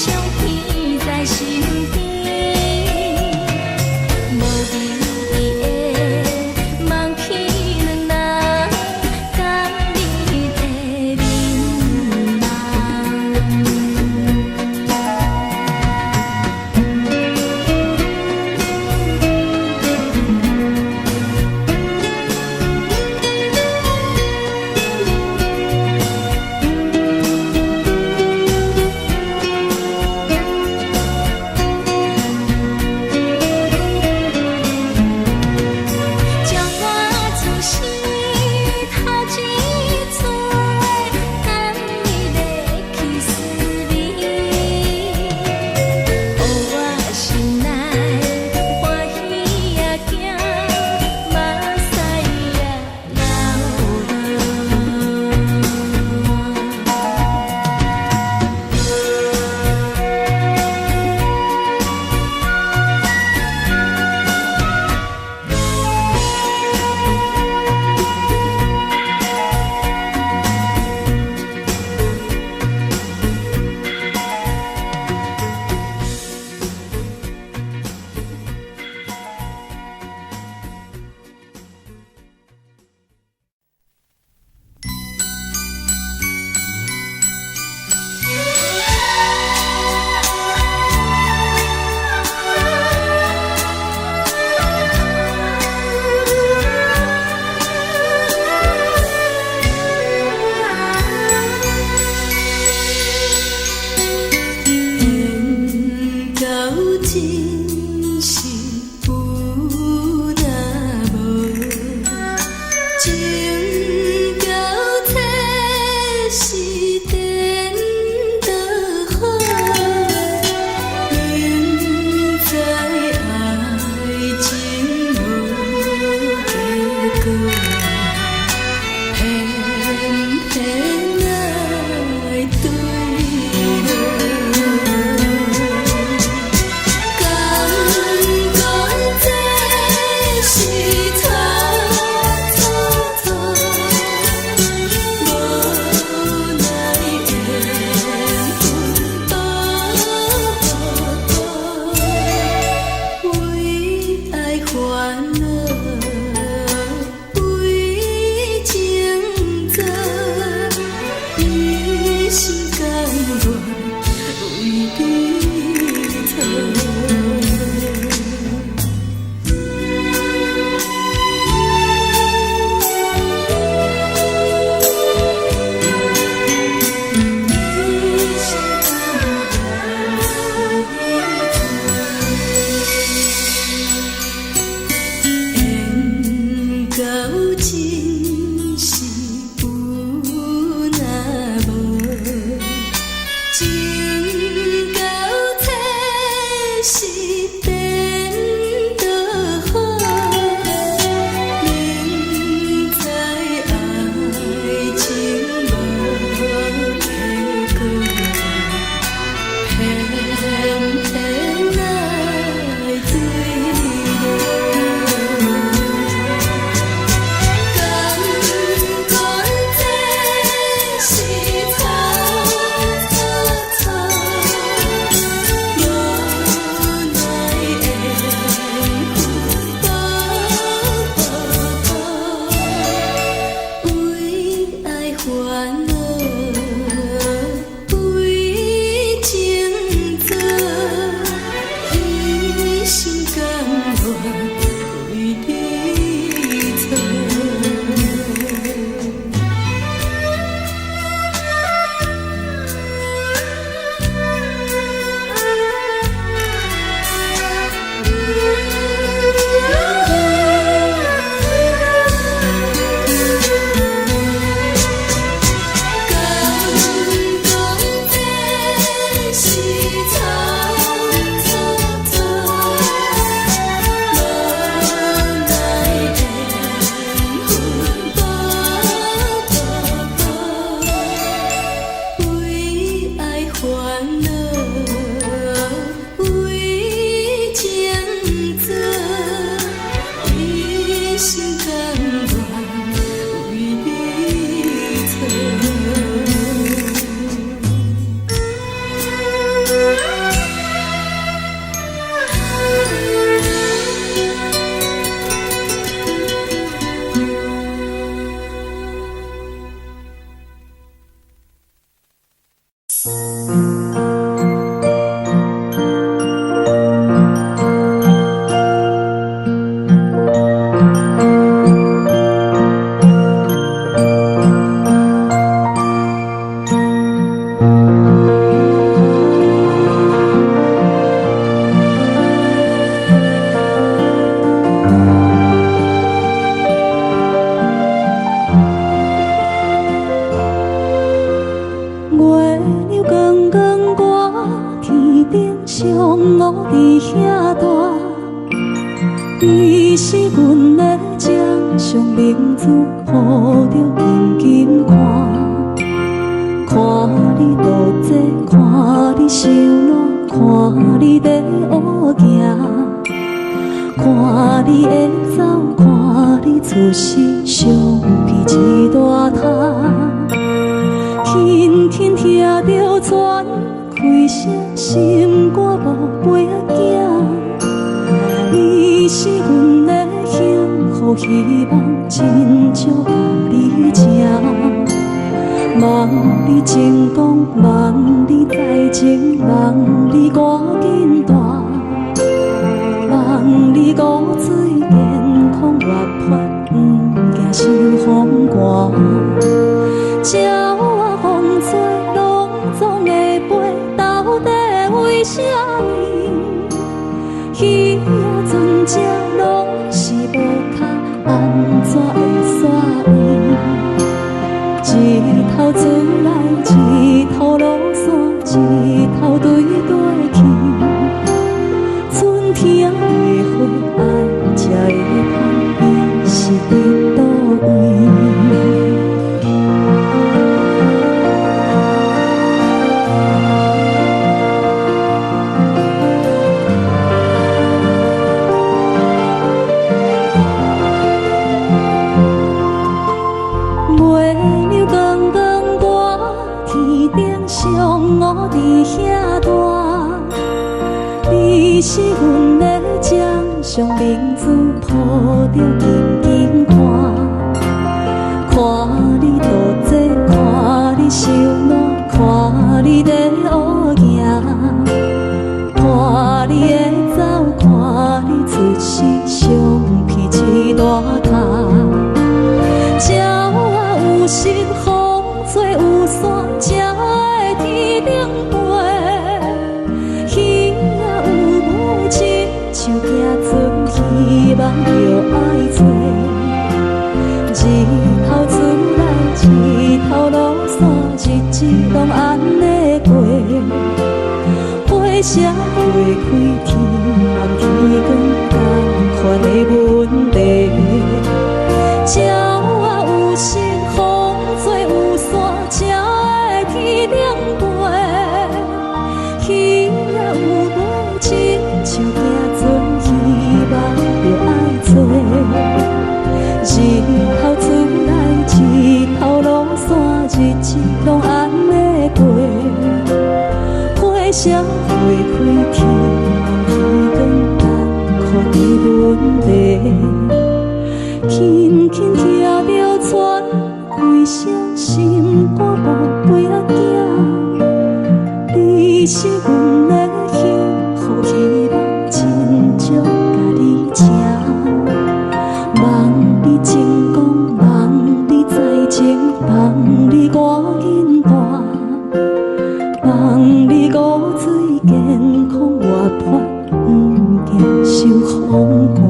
相片在身邊，無味的夢片兩人，共你的面目。頂上烏佇遐大。你是阮的掌上明珠，抱著緊緊看，看你渡這，看你收涎，看你佇學行，看你會走，看你出世，相片一大沓，輕輕聽著喘氣聲，心肝寶貝仔囝。你是阮的幸福希望，真少共你請。望你成功，望你才情，望你趕緊大，望你五水健康活潑，毋驚受風寒。鳥仔風吹，攏總會飛，到底為啥物？魚仔船只攏是無跤，按怎會煞圓？日頭出來，日頭落山，日頭對過去。春天的花愛才會芳，伊是佇佗位？月亮光光挂天頂上烏佇遐大，你是阮的掌上明珠，抱著緊緊看，看你渡這，看你收涎，看你佇學行，看你會走，看你出世，相片一大沓。鳥仔有心，風吹有線，才會天頂飛。魚仔有尾，親像行船，希望著愛揣。日頭出來，日頭落山，日子攏按呢過。花謝花開，天暗天光，仝款的問題。鳥仔有心，風吹有線，才會天頂飛。魚仔有尾，親像行船，希望著愛揣。日頭出來，日頭落山，日子攏按呢過。花謝花開，天暗天光，仝款的問題。輕輕聽著喘氣聲，心肝寶貝仔囝，你是阮的幸福希望，真少共你請。望你成功，望你才情，望你趕緊大，望你五水健康活潑，毋驚受風寒。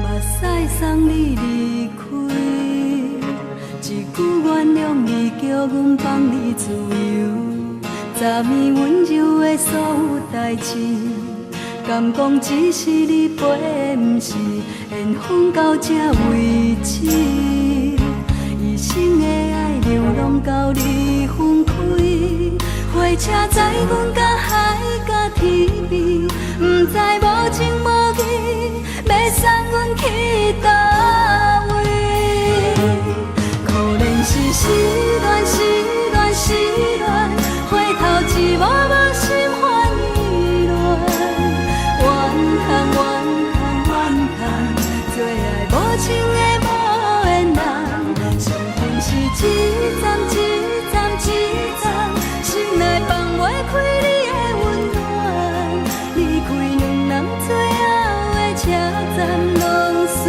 目屎送你離開，一句原諒你，叫阮放你自由。昨暝溫柔的所有代誌，敢講只是你陪，毋是緣分到這為止。一生的愛流浪到你分開，火車載阮到海角天邊，毋知無情無義，欲送阮去佗位。可憐一站一站一站，心內放袂開你的溫暖。離開兩人最後的車站，攏隨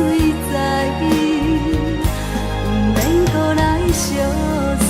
在，毋免閣來相送。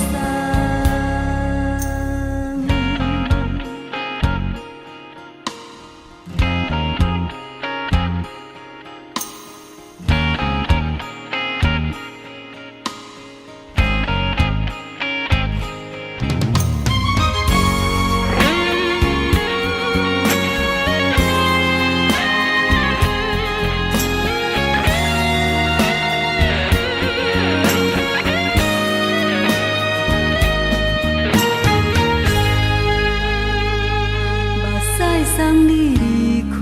目屎送你離開，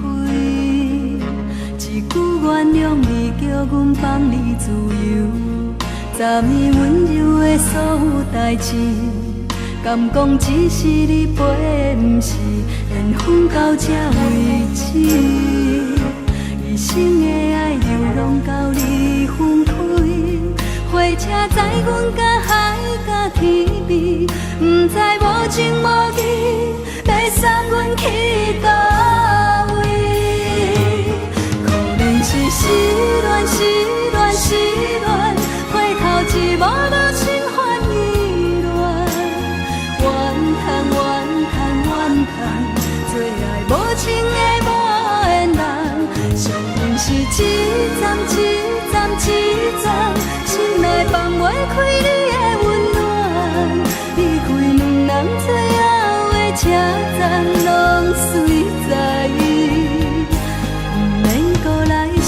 一句原諒你，叫阮放你自由。昨暝溫柔的所有代誌，敢講只是你陪的，毋是緣分到這為止。一生的愛流浪到你分開，火車載阮甲海甲天邊，毋知無情無義，欲送阮去佗位？可憐是失戀，失戀，失戀，回頭一望無心煩意亂。怨嘆怨嘆怨嘆，做愛無情的無緣人，惜阮是一站一站一站，心內放袂開你的溫暖。離開兩人最後的車站，攏隨在，毋免閣來相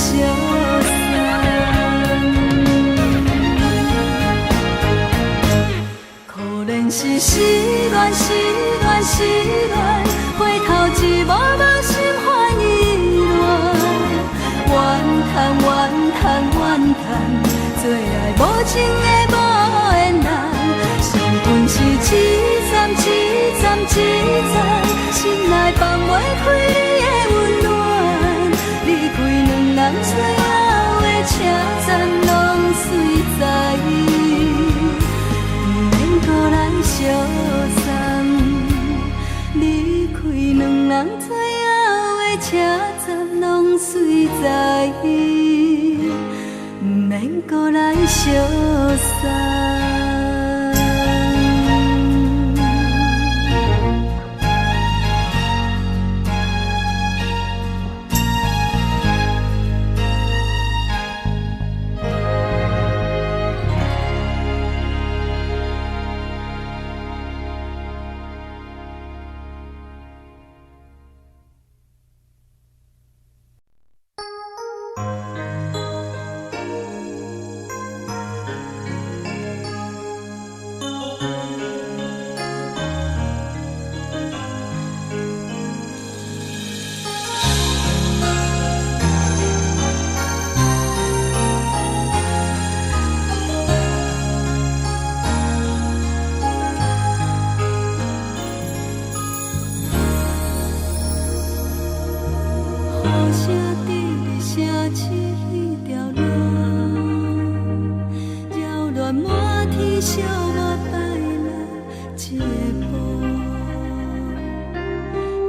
送。可憐是失戀，失戀，失戀，回頭一望無心煩意亂。怨嘆怨嘆怨嘆，做愛無情的無緣人，惜阮是一站一站一站，心內放袂開你的溫暖。離開兩人最後的車站，攏隨在，毋免閣來相送。離開兩人最後的車站，攏隨在，毋免閣來相送。雨聲佇咧城市彼條路，擾亂滿天小我擺來一步。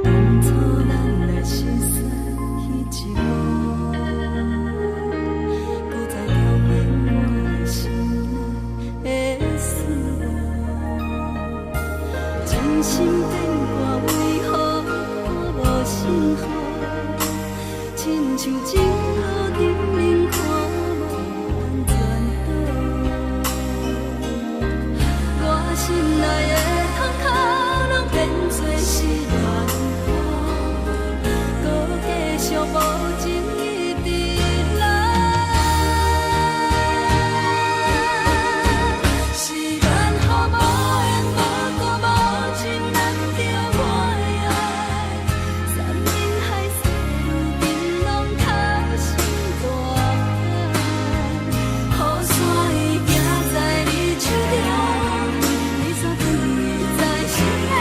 當初咱來熟似彼一幕，閣再重演我的心內的思慕。真心變卦，為何看無信號？親像情路頂面看無安全島，我心內的痛苦攏變做失戀雨，閣繼續無情一直來。是緣予無緣無故無情難著我的愛，山盟海誓如今攏哭成大海。雨傘伊行在你手中，你煞放伊在身邊。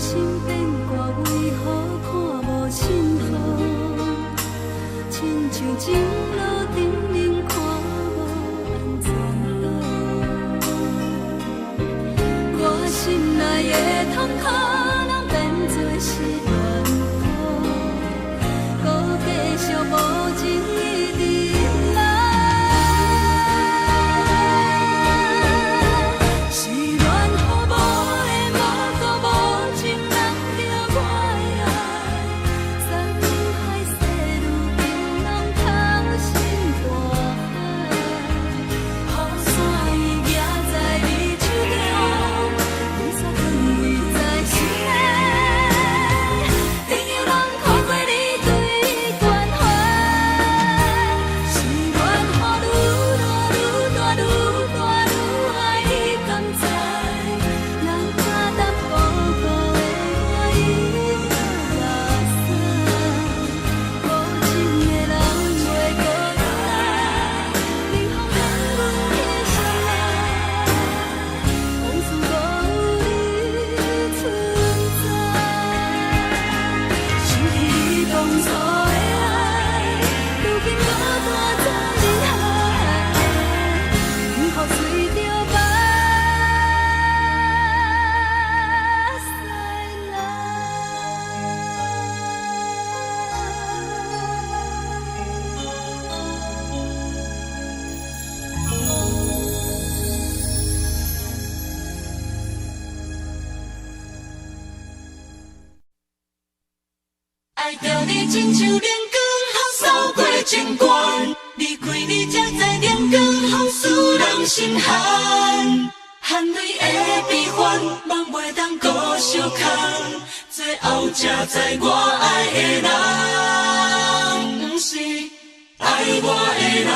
心變卦，為何看無信號？親像情路頂面看無安全島。我心內的痛苦，攏變做是亂雨，閣繼續無情一直來。是戀予無緣無故無情人著我的愛，山海世如今攏投身大海，雨傘伊举在你手中，雨傘囥在心內，朋友攏看過你對伊關懷。是戀予愈大愈大愈大愈愛你，敢知？人擔淡薄薄的我已目屎，無情的人袂孤單，冷風冷阮天上來，往事阁有你存在。想起你當初的愛，如今孤單在人海，幸福隨著目屎來。愛著你親像冷光予掃過情關，離開你才知冷光予使人心寒。含淚的悲歡，夢袂當閣相牽，最後才知我愛的人，毋是愛我的人。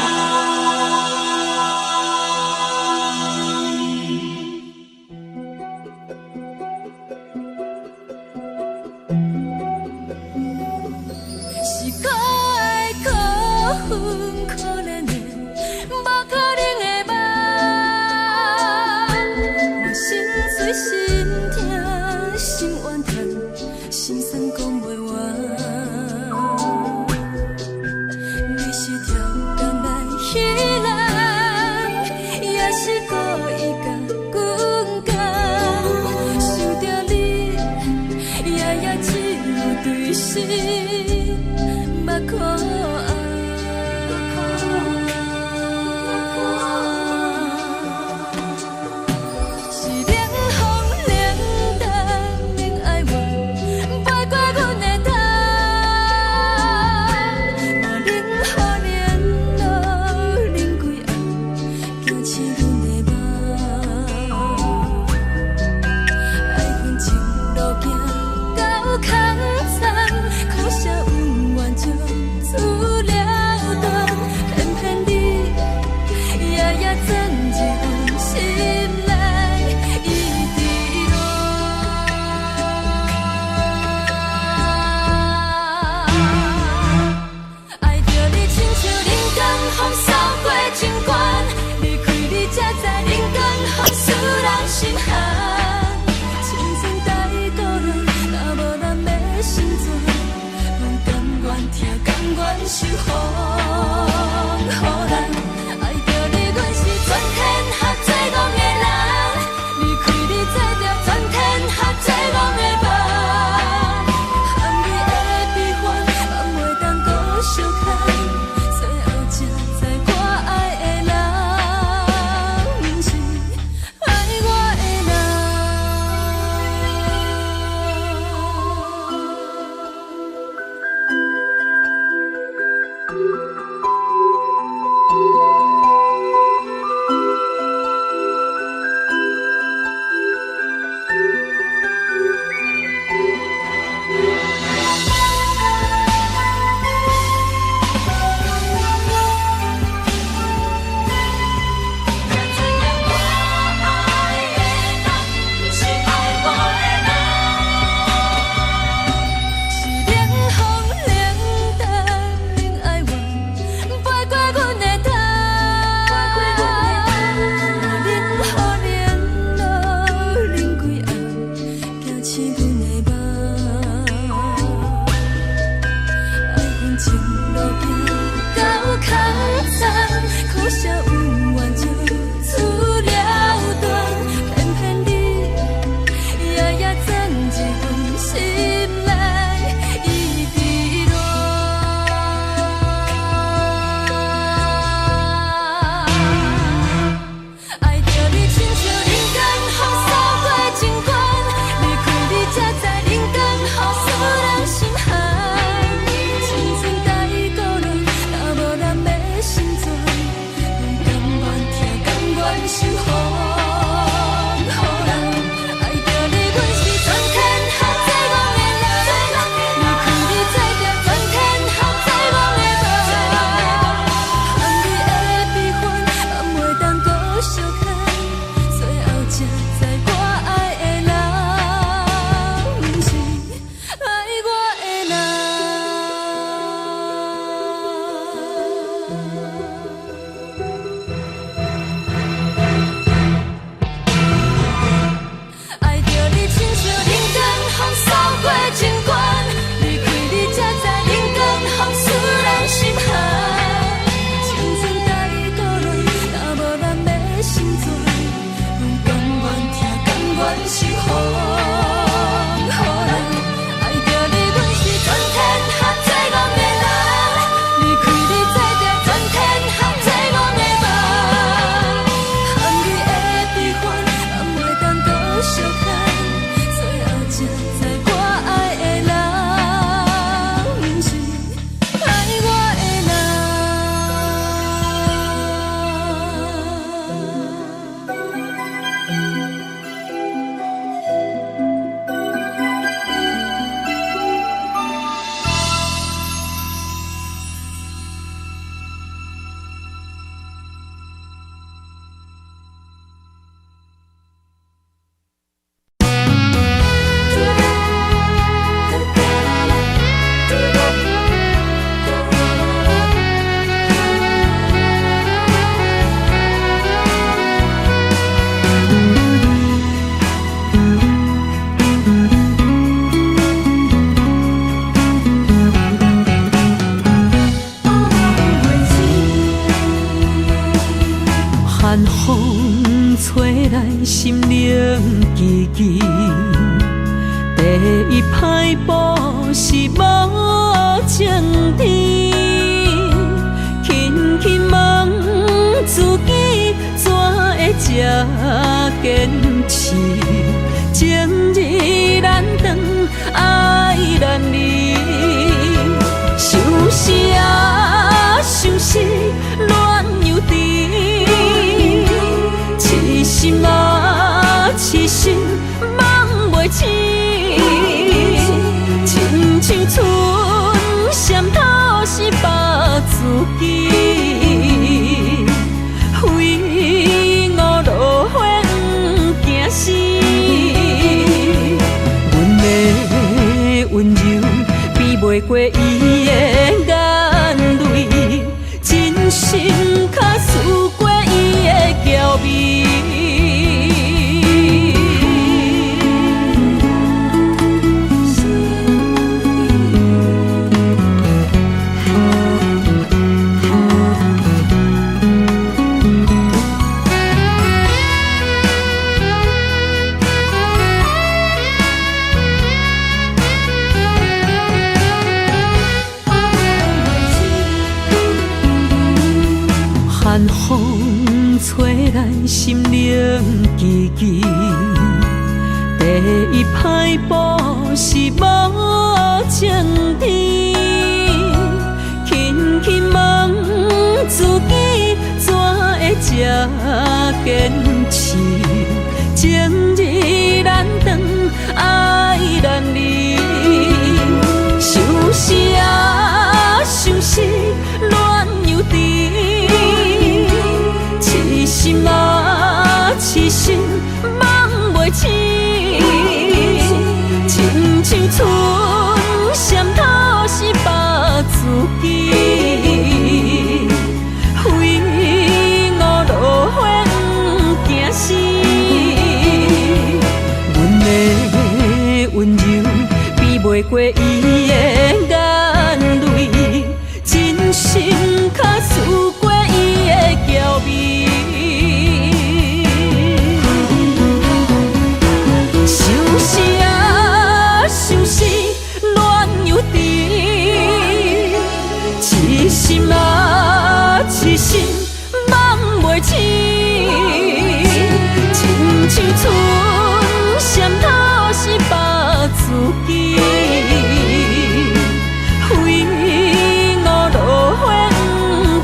是可愛可恨可憐的，無可能的夢。我心碎心疼心怨嘆，心酸講袂完。你是超工來彼人，也是故意共阮講？想著你，夜夜只有對心目苦紅。是冷風冷淡免哀怨，飛過阮的頭。嘛冷雨冷落冷規暗，驚醒阮的夢。愛恨情路行到空残，可惜恩怨就此了斷，偏偏你夜夜鑽入阮心內，一直戀。愛著你親像冷光予掃過情關，離開你才知冷光予使人心寒。青春太多亂，若無人欲成全，阮甘願疼，甘願受風雨難。愛著你，阮是全天下最戇的人，離開你做著全天下最戇的夢。含淚的悲歡，夢袂當閣相牽，最後才知我愛的人，毋是愛我的人。是風予人。愛著你，阮是全天下最戇的人。離開你，做著全天下最戇的夢。含你的悲歡，放袂當閣相看，最後才知我愛的人，毋是愛我的人。寒風吹來，心靈吱吱。第一歹報是無晴天，輕輕問自己，怎會這堅持？情意難斷，愛難離。相思啊，相思，戀又甜。痴心啊，痴心，夢袂醒。親像春蟬討死腹自己，為我落花毋驚死。阮的溫柔比袂過伊的眼淚，真心較輸過伊的嬌美。寒風吹來，心靈吱吱。第一歹報是無晴天，輕輕問自己，怎會這堅持？情意難斷，愛難離。相思啊，相思，戀又甜。痴心啊，痴心，夢袂醒。親像春蟬討死腹自己，為我落花毋驚死。阮的溫柔比袂過伊的眼淚，真心較輸過伊的嬌美。相思啊，相思，戀又甜。痴心啊，痴心，夢袂醒。親像春蟬討死腹自己，為我落花毋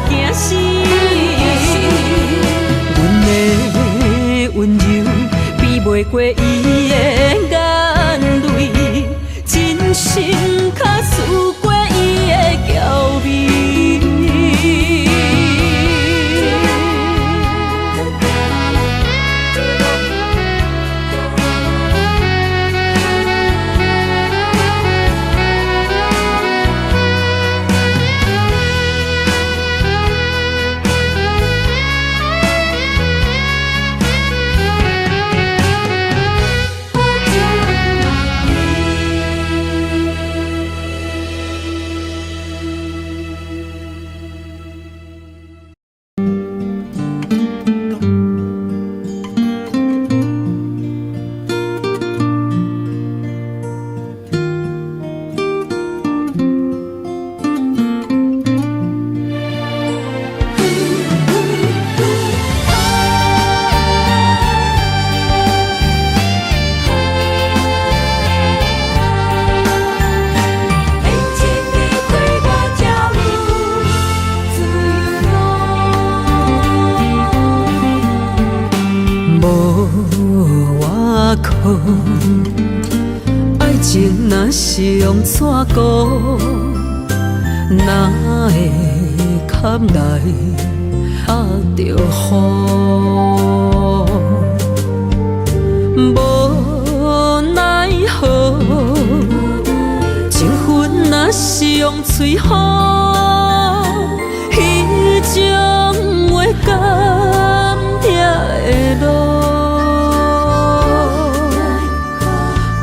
驚死。阮的溫柔比袂過伊的眼淚，真心較輸過伊的嬌美。愛情若是用紙糊，哪會堪來壓著雨？無奈何，情分若是用喙呼，彼種話敢聽會落？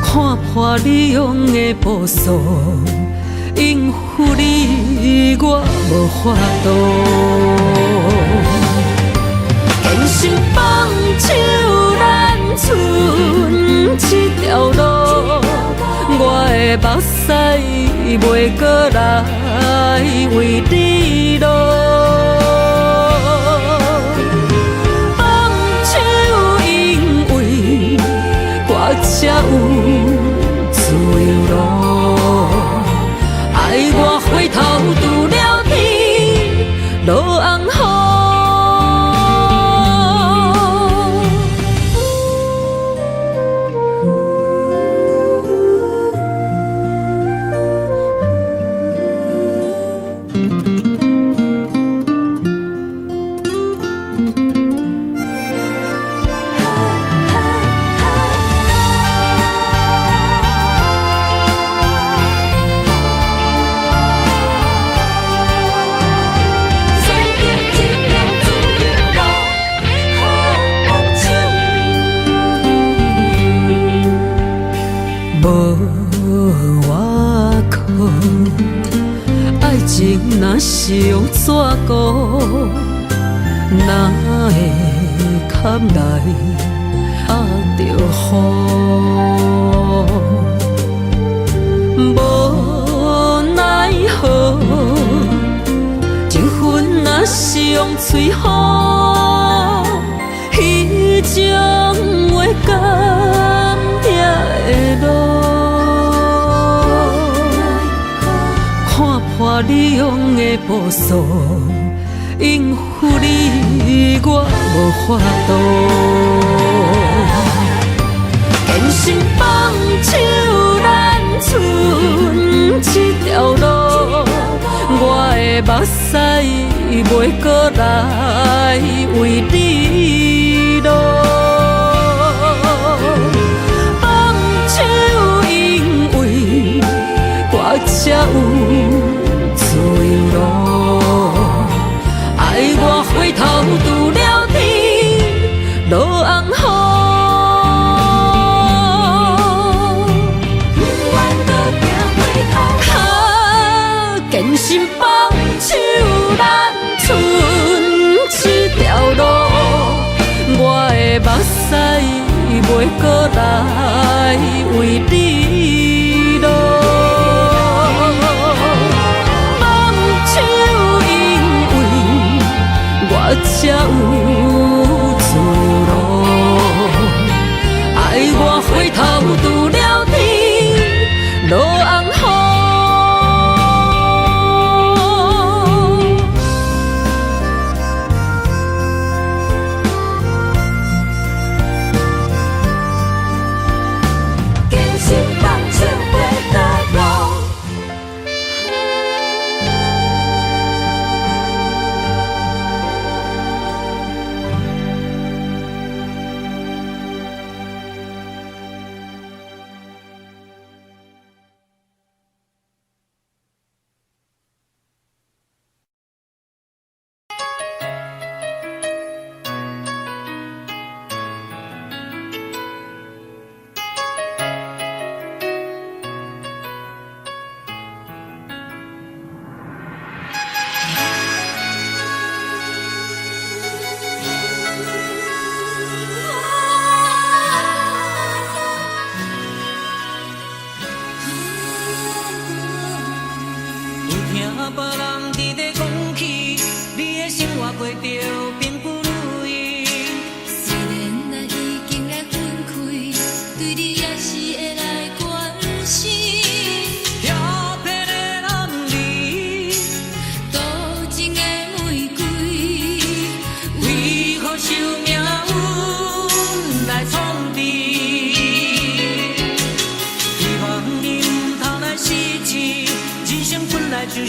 看破你用的步數，應付你我無法度。堅心放手，咱賰這條路，我的目屎袂閣來為你落。放手，因為我才有自由路。愛我回頭拄了天，落紅雨。無外靠，愛情若是用紙糊，哪會堪來壓著雨？無奈何，情分若是用喙呼，彼種話敢聽會落？看破你用的步數，應付你我無法度。堅心放手，咱賰這條路，我的目屎袂閣來為你落。放手，因為我才有自由路。愛我回頭拄了天，落紅雨。啊，堅心放手，咱賰這條路，我的目屎袂閣來為你落。放手，因為我才有自由路。愛我回頭拄了天，落紅雨。堅心放手回頭路。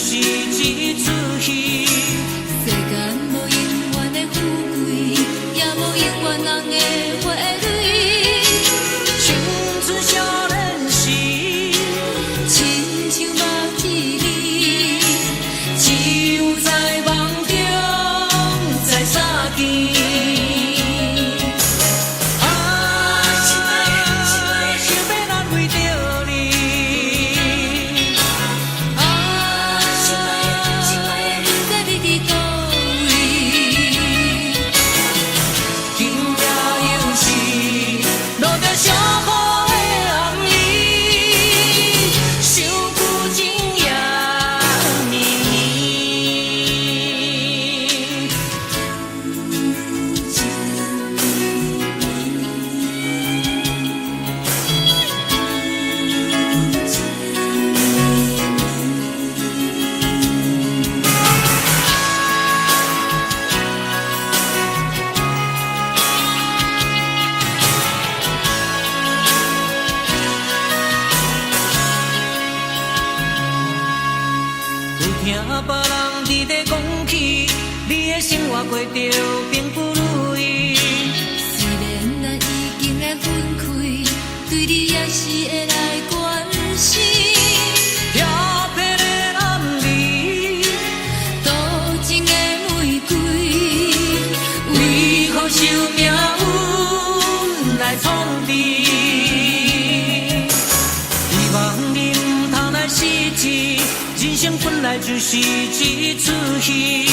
就是一出戲。世間無永遠的富貴，也無永遠人的花蕊。青春少年時，親像目一暝，只有在夢中再相見。啊，想欲難為著你。啊，不知你佇佗位。今夜又是落著小雨的暗暝，想久情也綿綿。有聽別人佇咧講起，你的生活過著並不如意。雖然咱已經來分開，對你也是會來關心。飄泊的暗暝，多情的玫瑰，為何受命運來創治？希望你毋通來失志，人生本來就是一出戲。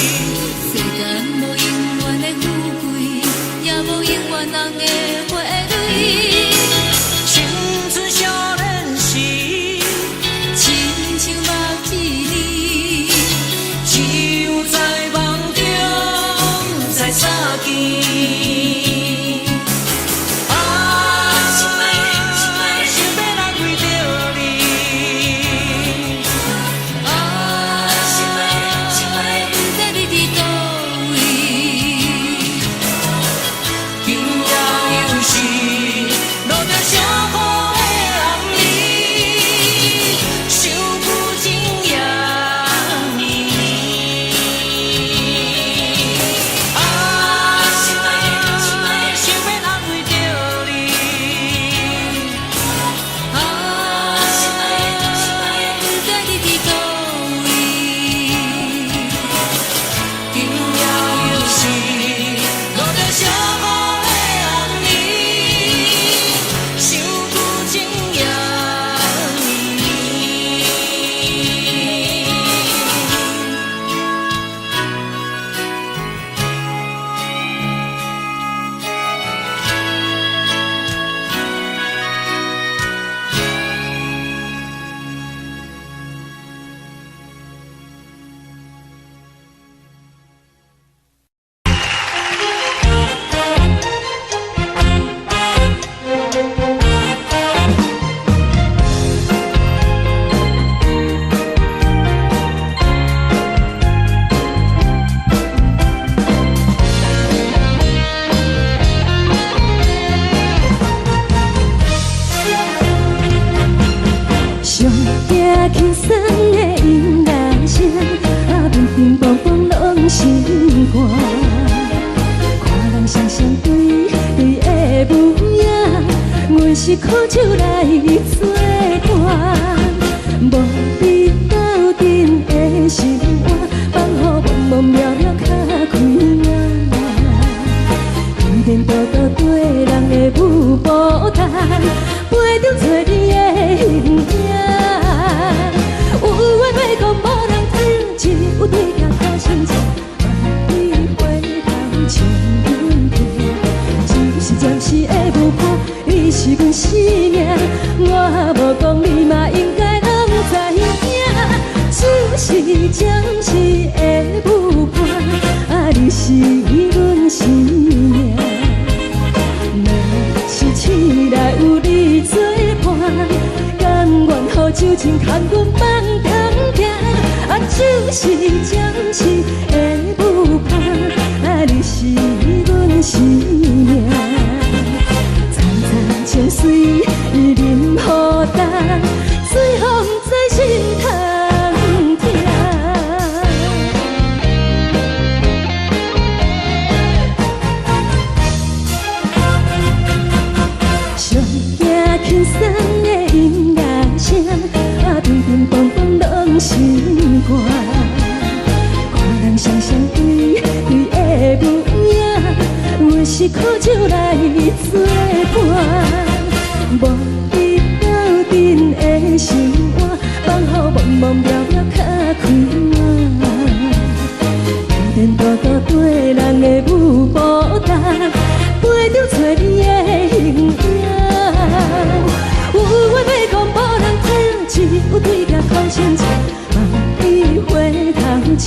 世間無永遠的富貴，也無永遠人的花蕊。青春少年時，親像目一暝，只有在夢中再相見。啊，想欲難為著你。啊，不知你佇佗位。今夜又是落著小雨的暗暝，想久情也綿綿。啊，想欲難為著你。啊，不知你佇佗位。今夜又是落著小雨的暗暝，想久情也綿綿。上惊轻松的音乐聲，啊，乒乒乓乓攏心肝。看人雙雙對對的模樣，阮是苦酒來做伴，無比鬥陣的心肝，放予摸摸瞄瞄較開眼。依然獨獨對人的舞步動，陪中找你的形影。有緣話講無人知，只有對鏡看心情，萬里回頭情阮拼，只是暫時的舞伴，你是阮生命，我無講你嘛應該攏知影，只是暫時的舞伴，啊，你是阮生命。若是醒來有你作伴，甘願予酒精牽阮放通行，啊，只是暫時的舞伴，啊，你是阮生命。層層情水淋雨重，最予毋知心通疼。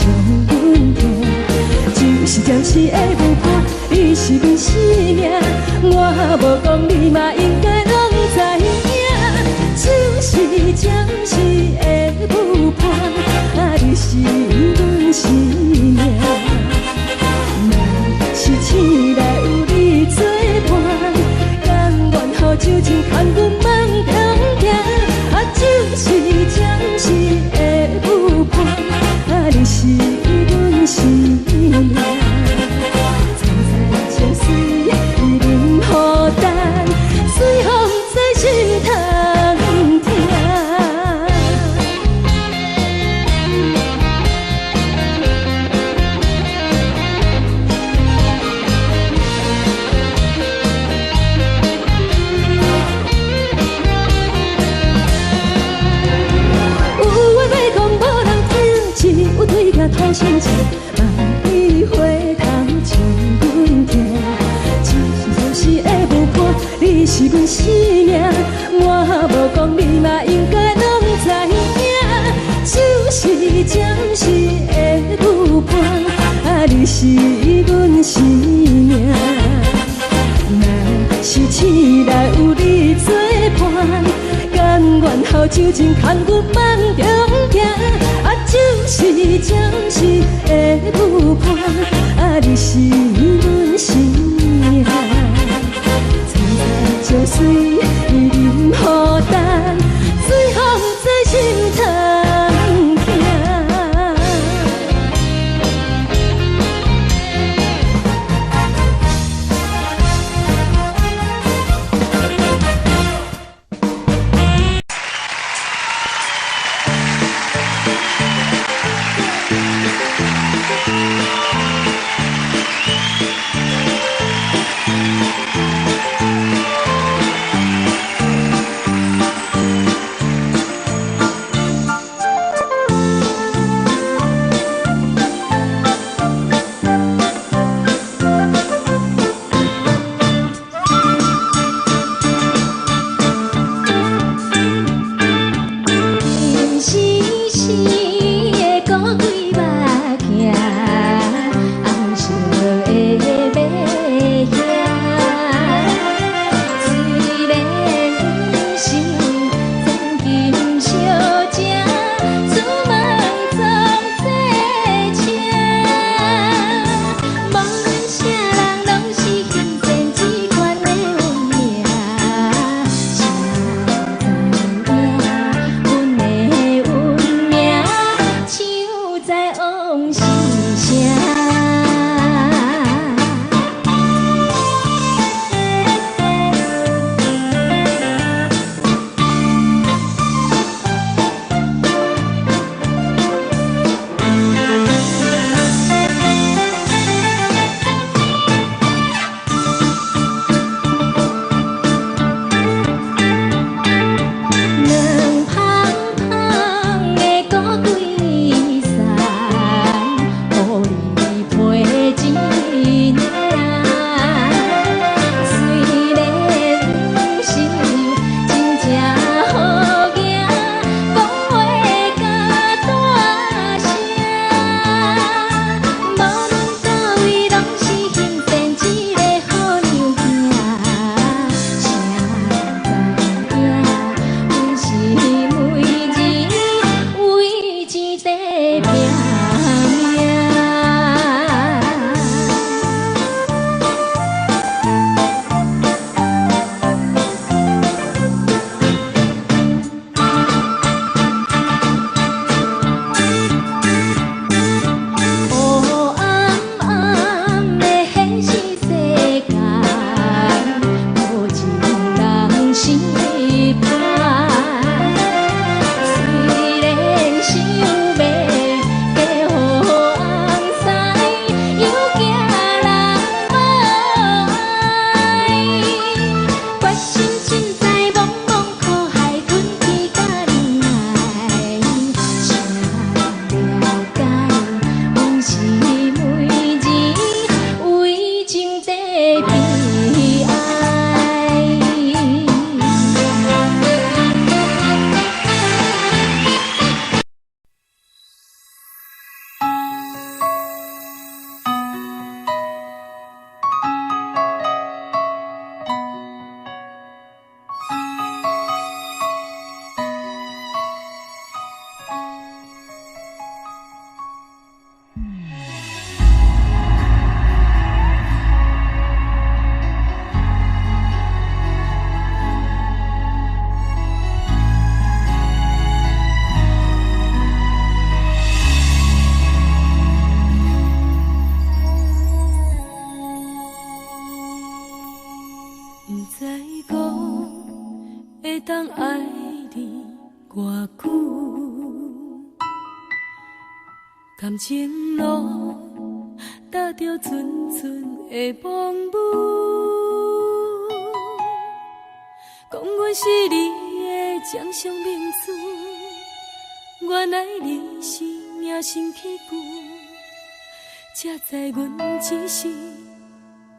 像阮疼。就是暫時的舞伴，你是阮生命，我無講你嘛應該攏知影。就是暫時的舞伴，啊，你是阮生命。若是醒來有你作伴，甘願予酒精牽阮夢中行。啊，就是暫時的舞伴，啊，你是阮生命。層層情水淋雨等，隨風在心頭疼。有話欲講無人聽，只有對鏡吐心聲，望你回頭像阮疼。只是暫時的舞伴，你是阮生命，我無講你嘛應該攏知影。就是暫時的舞伴，啊，你是阮生命。若是醒來有你作伴，甘願予酒精牽阮夢中行。啊，就是暫時的舞伴，啊，你是阮生命。層層情水淋雨等，隨風在心頭疼。會當愛你偌久？感情路踏著陣陣的風雨，講阮是你的掌上明珠，原來你是命生起舊，才知阮只是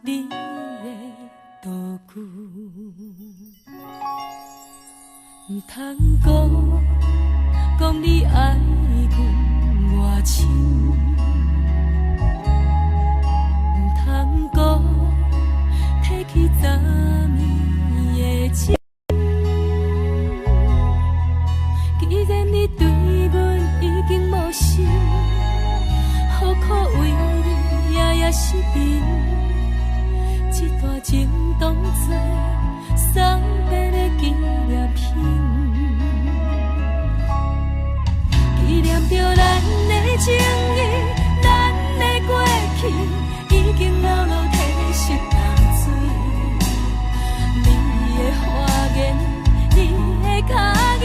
你的道具。毋通講，講你愛阮偌深，毋通講，提起昨暝的情。既然你對阮已經無心，何苦為你夜夜失眠？這段情當作送別的紀念品，紀念著咱的情誼，咱的過去，已經老落褪色淡水。你的花言，你的跤語，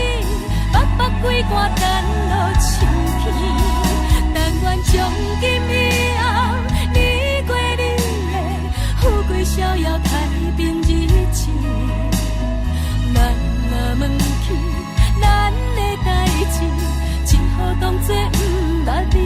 北北規寒等落深去。但願從今以後，你過你的，富貴逍遙太平日子。咱若問起咱的代誌，只好當作毋捌你。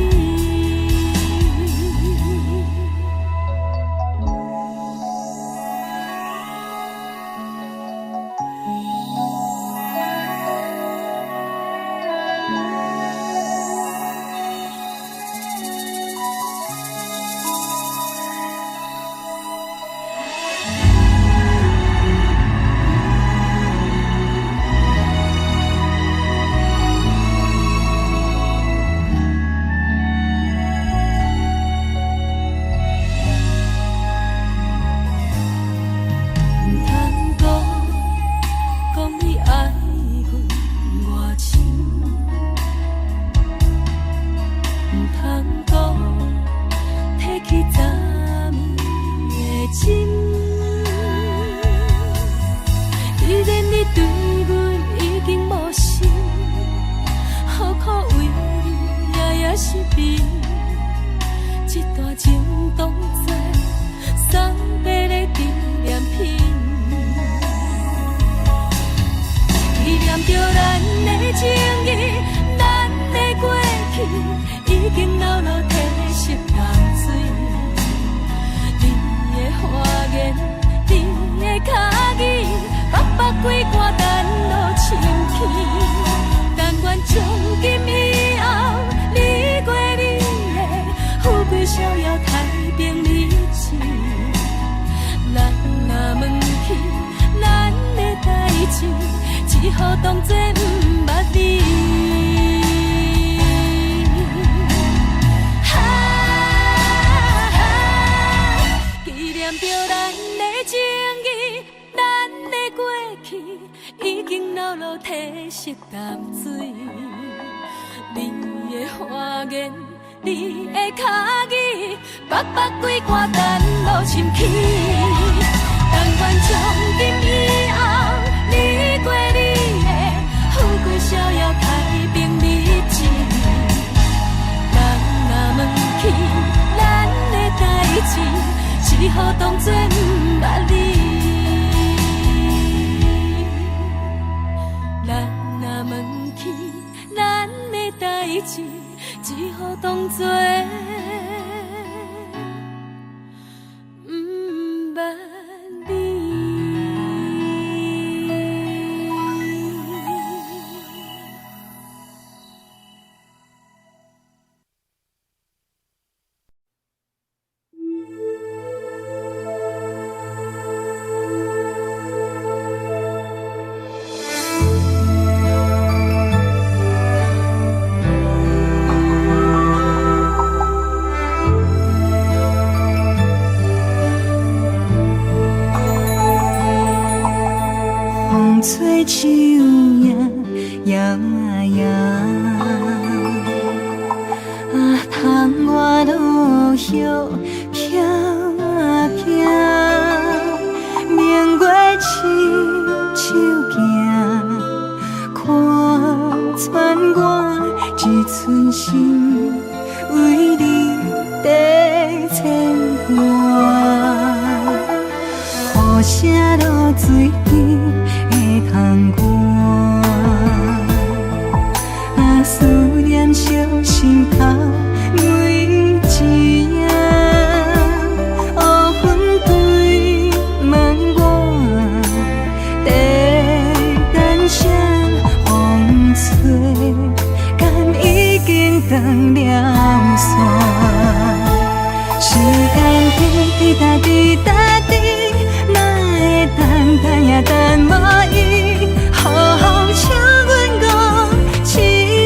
毋通講，講你愛阮偌深，毋通講，提起昨暝的情。既然你對阮已經無心，何苦為你夜夜失眠？這段情當作送別的紀念品，紀念著咱的情誼，咱的過去，已經老落褪色淡水。你的花言，你的跤語，北北規寒等落深去。但願從今以後，你過你的，富貴逍遙太平日子。咱若問起咱的代誌，只好當作毋捌你。哈，紀念著咱的情誼，咱的過去，已經老落褪色淡水。你的花言，你的跤語，北北規寒等落深去。但願從今以後，你過你的，富貴逍遙太平日子。人若問起咱的代誌，只好當作毋捌你。人若問起咱的代誌，只好當作毋捌你。風吹樹影搖啊搖，啊，窗外落葉飄啊飄，明月親手行，寸心為你在牽掛。雨聲落水邊的窗外，啊，思念燒心頭每一夜，烏雲對問我，在等啥？風吹，敢已經斷了線？時間滴滴答滴答滴，哪會等等也等無伊？雨請阮講，痴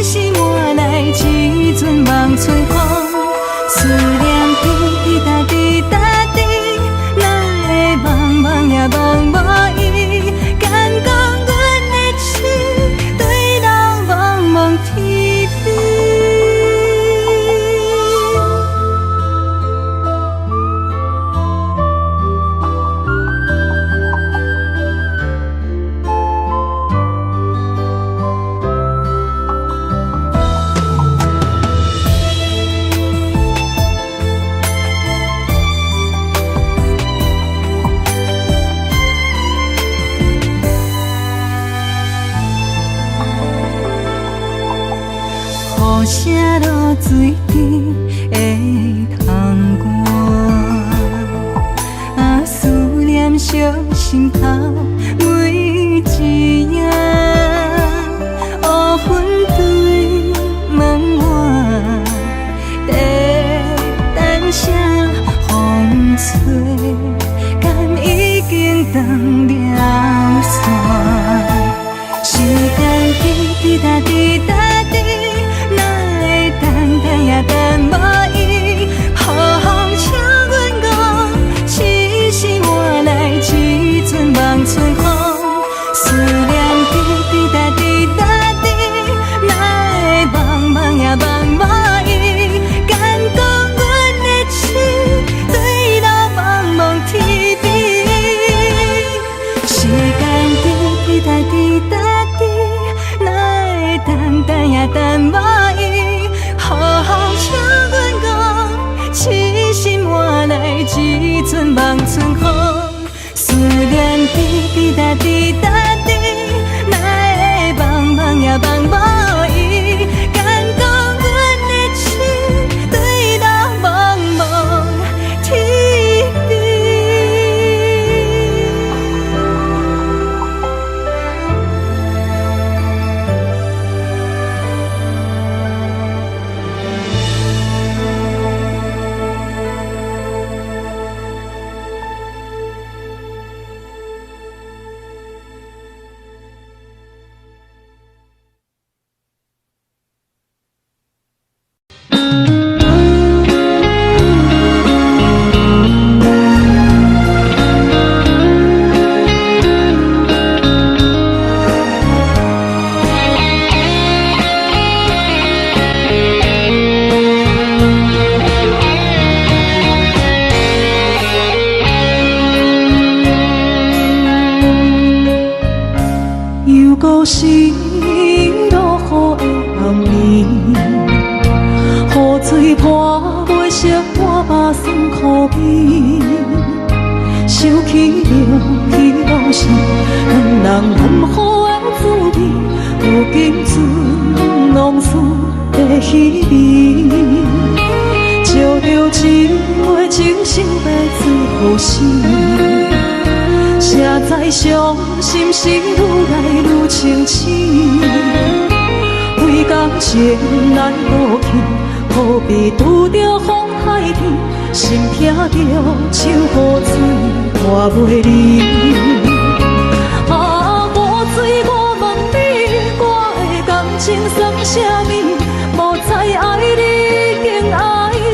心換來一陣望春風。思念滴滴答滴答滴，哪會茫茫也茫無伊？敢講阮的痴對人茫茫天邊。雨聲落水邊的窗外，啊，思念燒心頭每一夜，烏雲對問我，在等啥？風吹，敢已經斷了線？時間滴滴答滴答滴，哪會等等也等無伊？雨請阮講，痴心換來一陣望春風。思念滴滴答滴答滴，哪會茫茫也茫無伊？敢講阮的痴對人茫茫天邊。時間滴滴答滴答滴，哪會等等也等無伊？雨請阮講，痴心換來一陣望春風。思念滴滴答滴答滴，哪會茫茫也茫無伊？敢講阮的痴對人茫茫天邊。又閣是落雨的暗暝，雨水泼袂熄我目酸苦味。想起著彼往事，两人含糊的滋味，如今剩往事的稀微。照著一尾情想欲做予死。谁知伤心事愈来愈清醒，为感情难过去，好比拄著风太天，心痛著像雨水泼袂离。啊，雨水，我問你，我的感情算啥物？無知愛你已經愛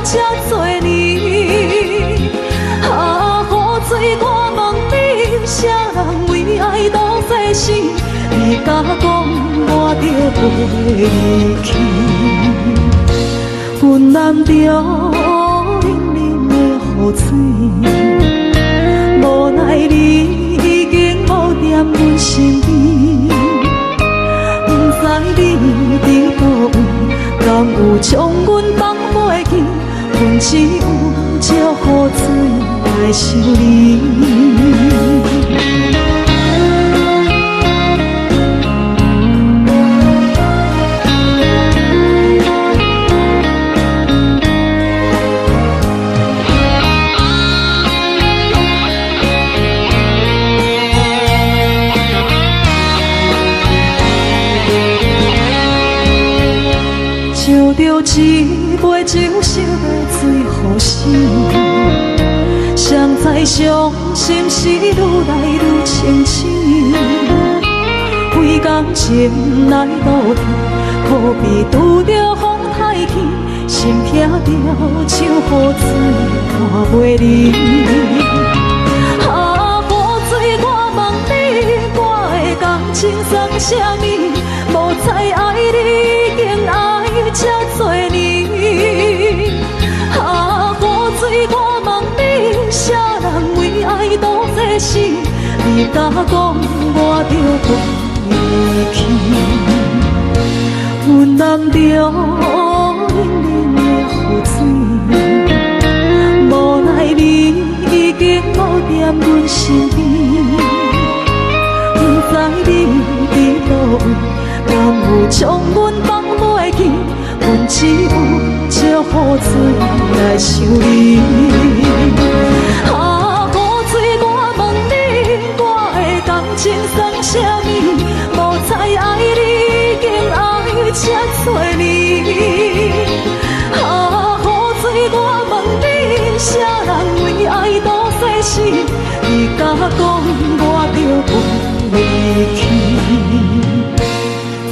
這多年。啊，雨水，我問你，啥人為愛落西死？你敢講我著袂離去？阮難著淋淋的雨水，無奈你已經無踮阮身邊，不知你佇佗位，敢有有將阮放袂記？阮只有借雨水來想你。斟著一杯酒，想欲醉予死。誰知傷心事愈來愈清醒，為感情來倒退，可比拄著風太輕，心疼著像雨水看袂離。啊，雨水，我問你，我的感情算啥物？無知愛你已經愛這濟年。啊，雨水，我問你，啥人為愛賭這死？你敢講我著袂去？阮淋著冷冷的雨水，無奈你已經無踮阮身邊，不知你佇佗位，敢有將阮放袂記？阮只有借雨水來想你。啊，雨水，我問你，我的感情算啥物？無知愛你已經愛這濟年。啊，雨水，我問你，啥人為愛賭生死？你敢講我著袂去？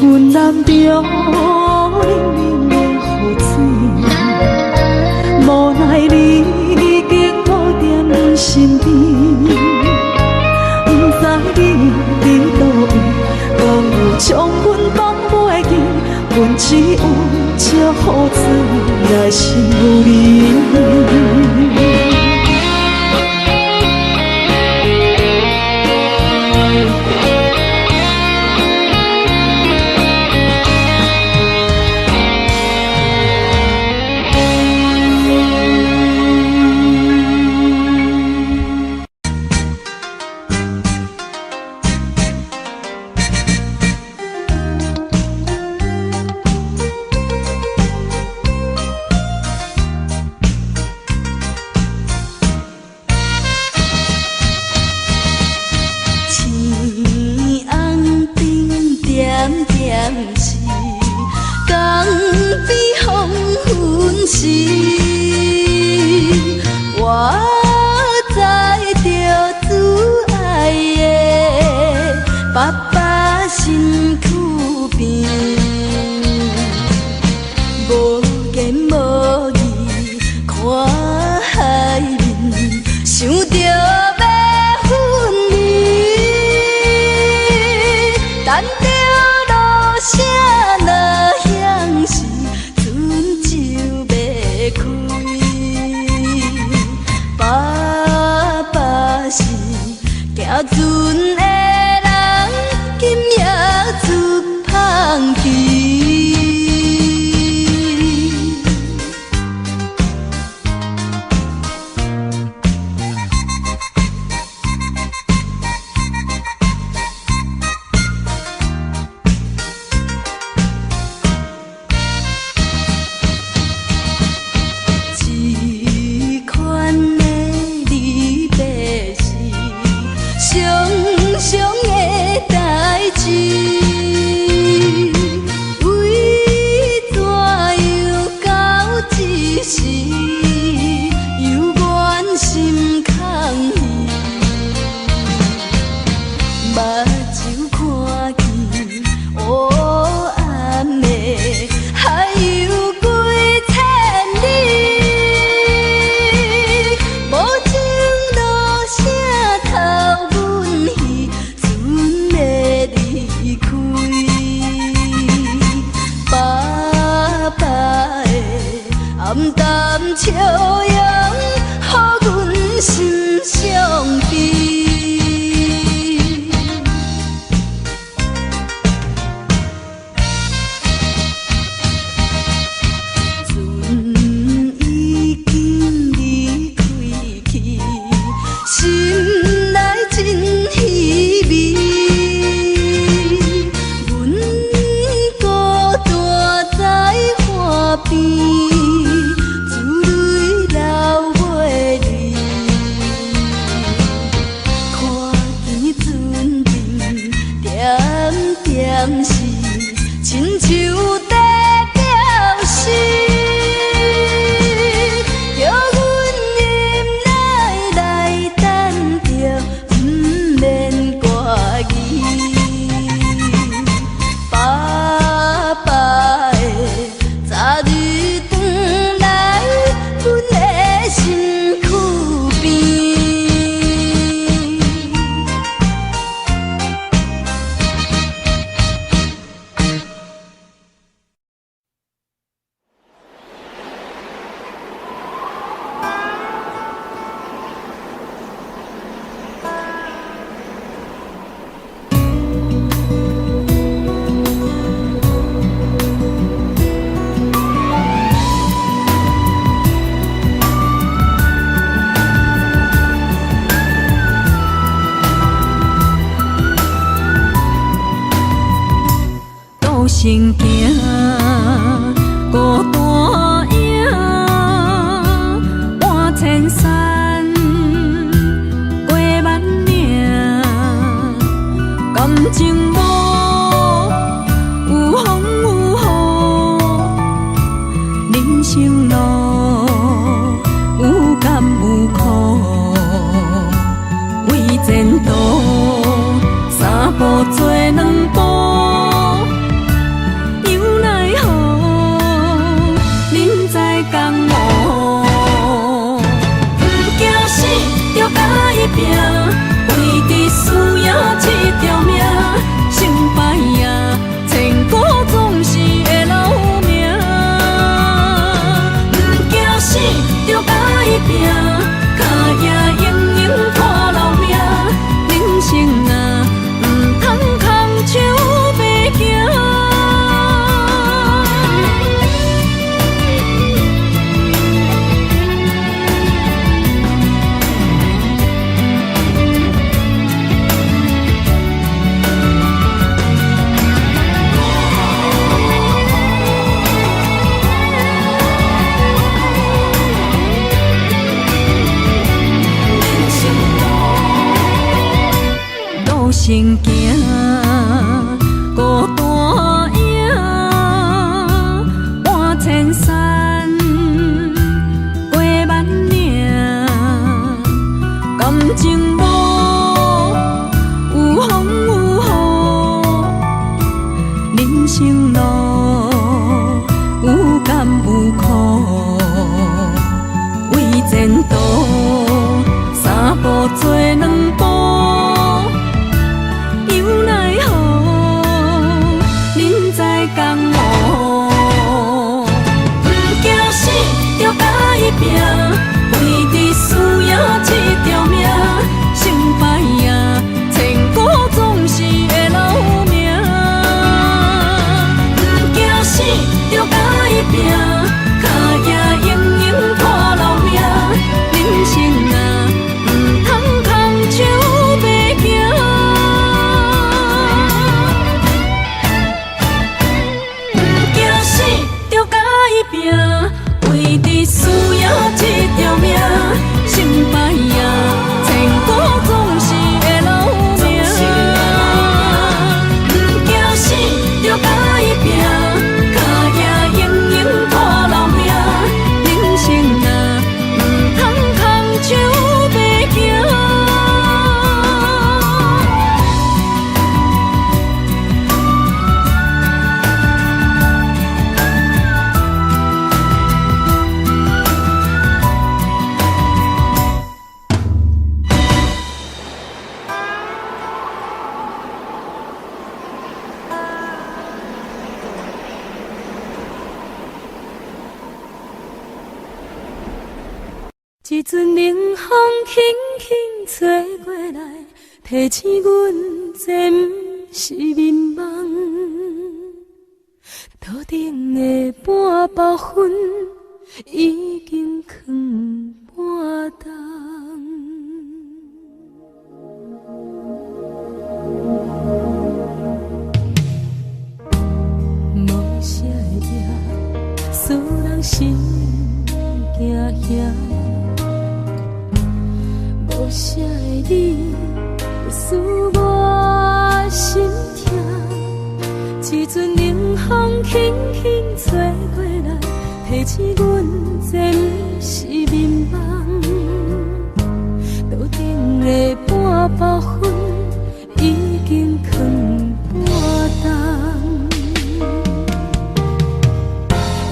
阮淋著冷冷的雨水，無奈你已經無踮阮身邊，不知你佇佗位，敢有將阮放袂記？阮只有借雨水來想你。青红灯点点是，江边黄昏时，我载著主爱的爸爸身躯边，無見無義看海面，想著欲分離，等著露聲若響時，船就欲開。爸爸是行船的人，今夜出芳期。這款的離別是常常的代誌，為怎樣到這時猶原心空虛？目睭看見烏暗的海洋幾千里，無情落聲頭阮彼船欲離開。爸爸的暗淡笑容，予阮心傷悲。身行，孤單影，搬千山，過萬嶺，感情路有風有雨，人生路有甘有苦，為前途三步做兩步。猶奈何，人在江湖，毋驚死，著共伊拚，為著輸贏這條命，成敗啊，千古總是會留名。毋驚死，著共伊拚，跤跡永永看留名。人生啊，毋通空手白行。人生路，路先行，孤單影，搬千山，過萬嶺，感情路有風有雨，人生路有甘有苦，為前途三步做兩步，猶奈何，人在江湖，毋驚死，著共伊拚，為著輸贏這條命，成敗啊，千古總是會留名。毋驚死，著共伊拚，跤跡永永看留名。人生啊，毋通空手白行。毋驚死，著共伊拚，為著輸贏這條命，成敗啊，千古總是會留名。毋驚死，著共伊拚，跤跡永永看留名。人生啊，毋通空手白行。一陣冷風輕輕吹過來，提醒阮這毋是眠夢。桌頂的半包薰已經囥半冬。無聲的夜，使人心驚嚇。無聲的你，使我心痛。一陣冷風輕輕吹過來，提醒阮這毋是眠夢。桌頂的半包薰已經囥半冬。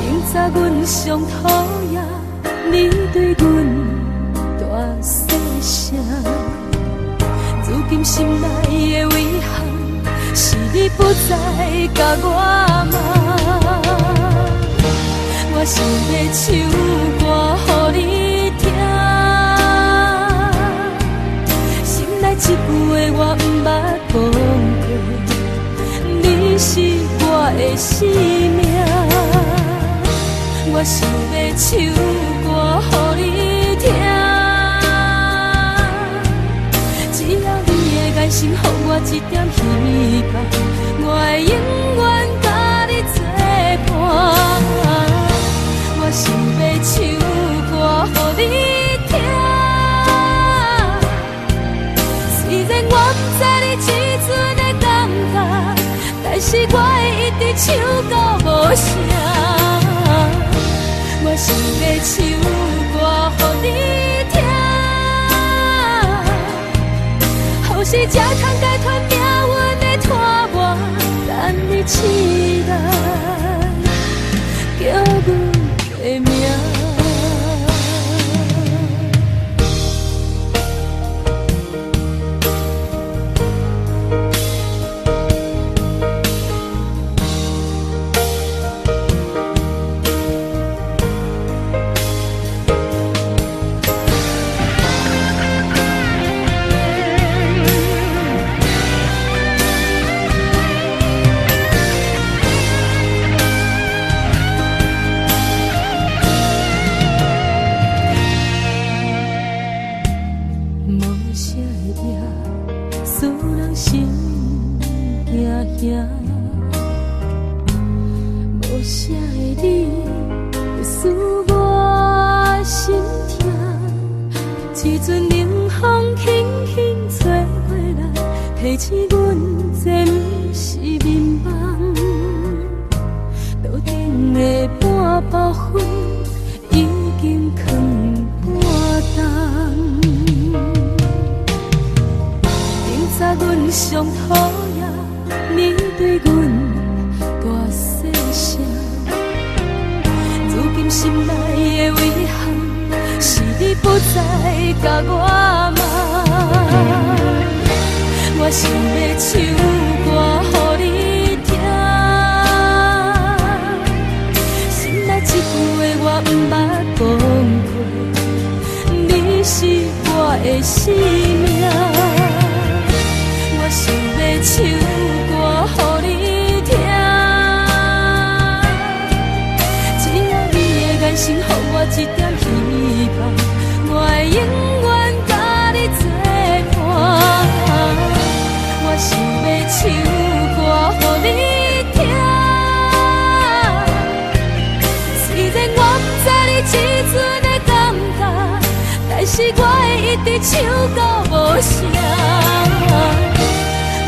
永早阮上討厭你對阮大細聲，如今心內的遺憾，是你不再共我罵。我想欲唱歌予你聽，心內這句話我毋捌講過，你是我的生命。我想欲唱歌予你聽，只要你的眼神予我一點希望，我會永遠佮你。聲。我想欲唱歌予你聽，予是才通解脫命運的拖磨，等你醒來，叫阮的名。無聲的夜，使人心驚驚。無聲的你，使我心痛。一陣冷風輕輕吹過來，提醒阮這毋是眠夢。桌頂的半包烟已經囥半冬。明早阮上討厭你對阮大細聲，如今心內的遺憾是你不再共我問。我想欲唱歌予你聽，心內這句話我毋捌講過，你是我的生命。我想欲唱歌予你聽，只要你的眼神予我一點希望，我會永遠佮你作伴。我想欲唱歌予你聽，雖然我毋知你這陣的感覺，但是我會一直唱到無聲。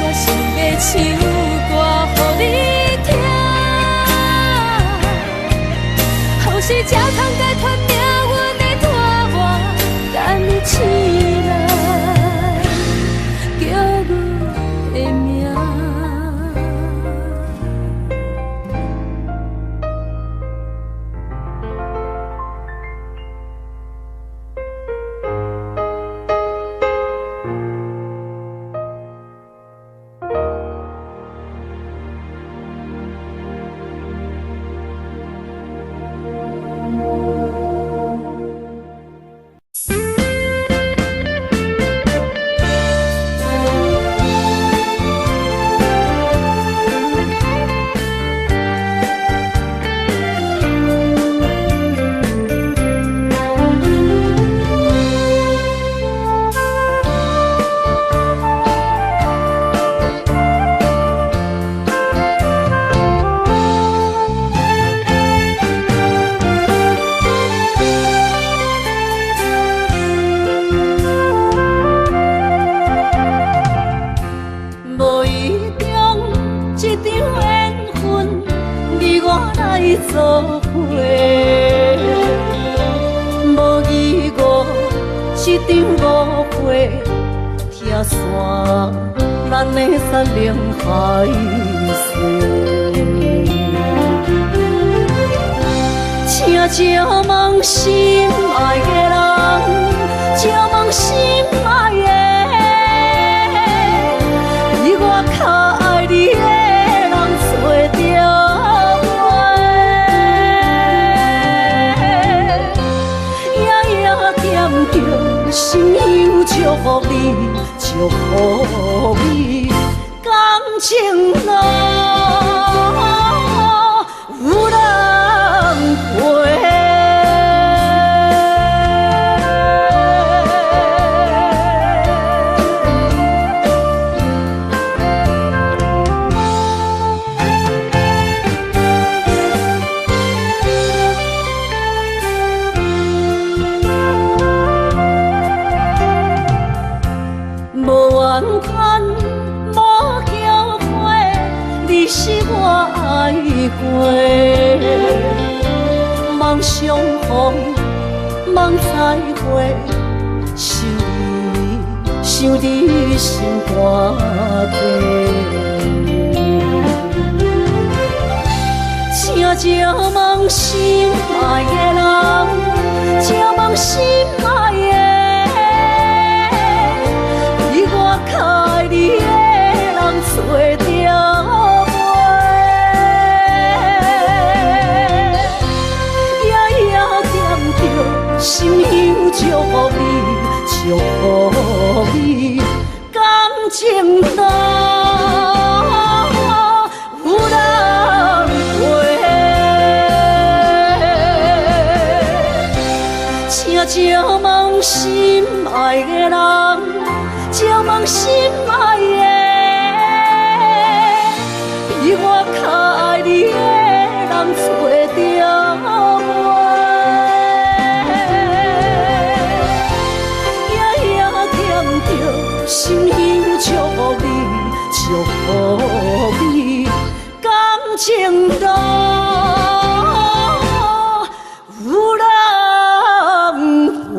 我想欲唱歌予你聽，予是才通解脫命運的拖磨，等你醒來，叫阮的名。無意中這場緣分，你我來做伙。無疑誤這場誤會，拆散咱的山盟海誓。請借問心愛的人，借問心愛的，比我較愛你的人找著無？夜夜惦著，心香祝福你，祝福你，感情路有人陪。無怨叹，無後悔，你是我愛過。望相逢，望再會，想你，想你心肝底。請借問心愛的人，請問心愛的，比我較愛你的人找著無？夜夜惦著心香祝福你，祝福你，感情路有人陪。請借問心愛的人，請問心愛的，比我較愛你的人找著無？夜夜惦著心香祝福你，祝福你，感情路有人陪。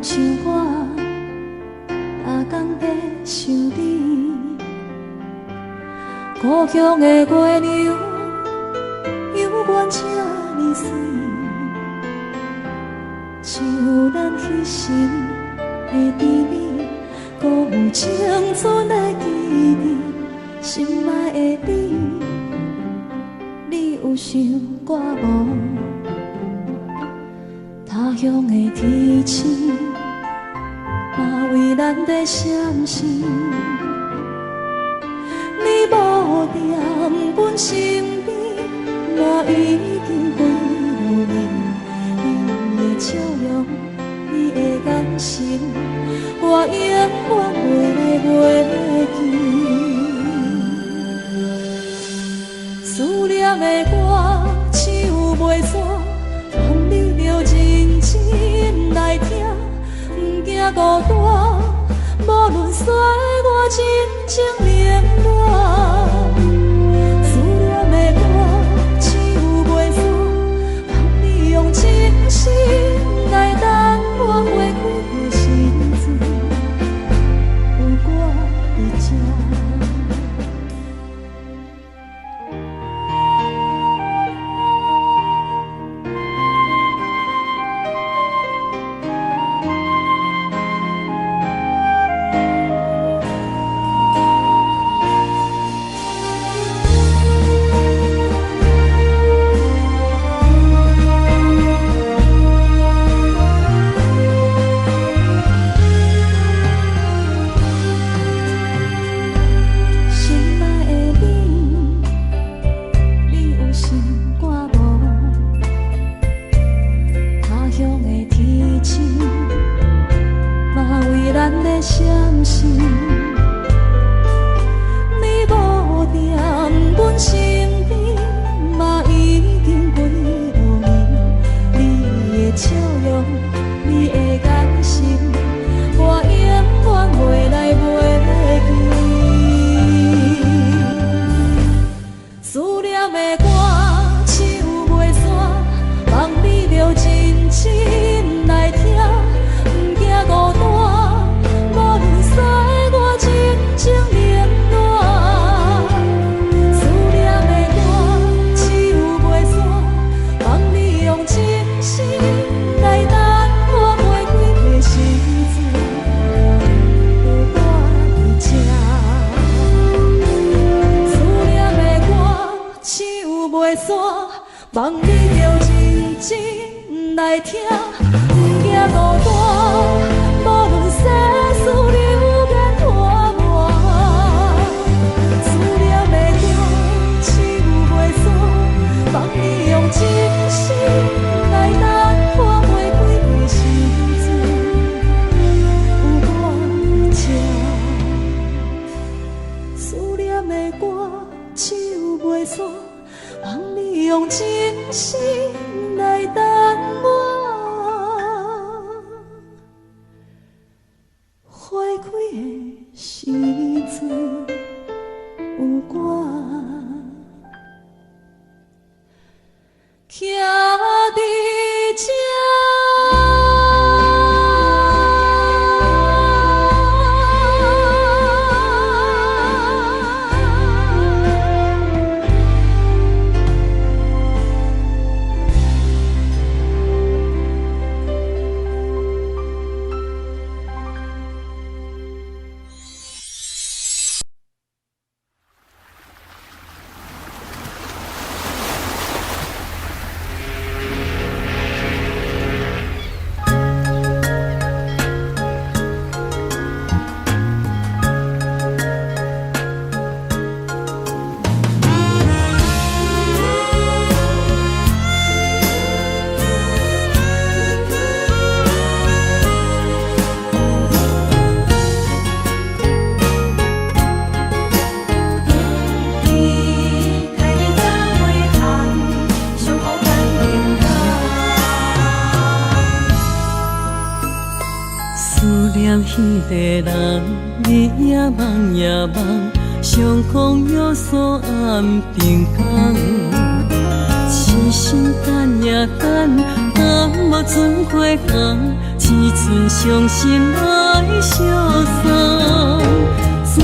像我，逐工在想你？故乡的月亮犹原这呢媠，像咱彼时的甜蜜，阁有青春的记忆。心爱的你，你有想我无？他乡的天星，嘛为咱在闪烁。你无踮阮身边，嘛已经几落年。你的笑容，你的眼神，我永远袂袂记。思念的歌唱袂煞，望你著认真来听，毋惊孤单，无论岁月真情冷暖。思念的歌唱袂煞，望你用真心来等我花开的时阵，有我伫这。心爱的你，你有想我无？他乡的天星，嘛为咱在闪烁。你无踮阮身边，嘛已经几落年。你的笑容，你的眼神，我永远袂来袂记。思念的歌唱袂煞，望你著认真来听，毋惊孤单，无论岁月真情冷暖。思念的歌唱袂煞，望你用真心来等我花开的时阵，有我伫这。思念的歌唱袂煞，望你著认真来听，毋惊孤单，无论世事流言拖磨。思念的歌唱袂煞，望你用真心来等我花开的时阵，有我伫这。思念的歌唱袂煞，望你用真心来等我花开的时阵，有我徛伫这。思念彼个人，日也梦也梦，相逢有所暗平工。痴心等呀等，等无准花红，痴一寸伤心爱相送，转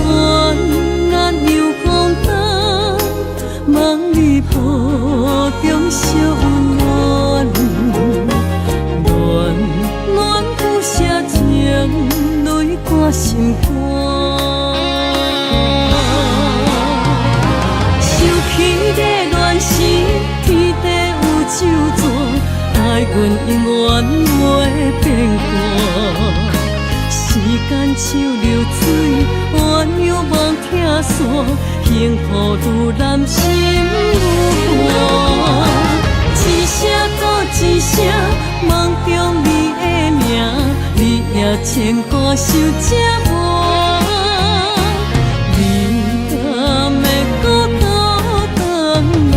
眼又空荡，梦里抱中惜温暖，暖暖不舍情泪挂心肝。想起你恋时，天地有酒泉，爱阮永远袂变卦。时间像流水，鸳鸯梦拆散，幸福愈难心愈寒。一声搁一声，梦中你的名，日夜牵挂想这晚。你敢会阁倒转来，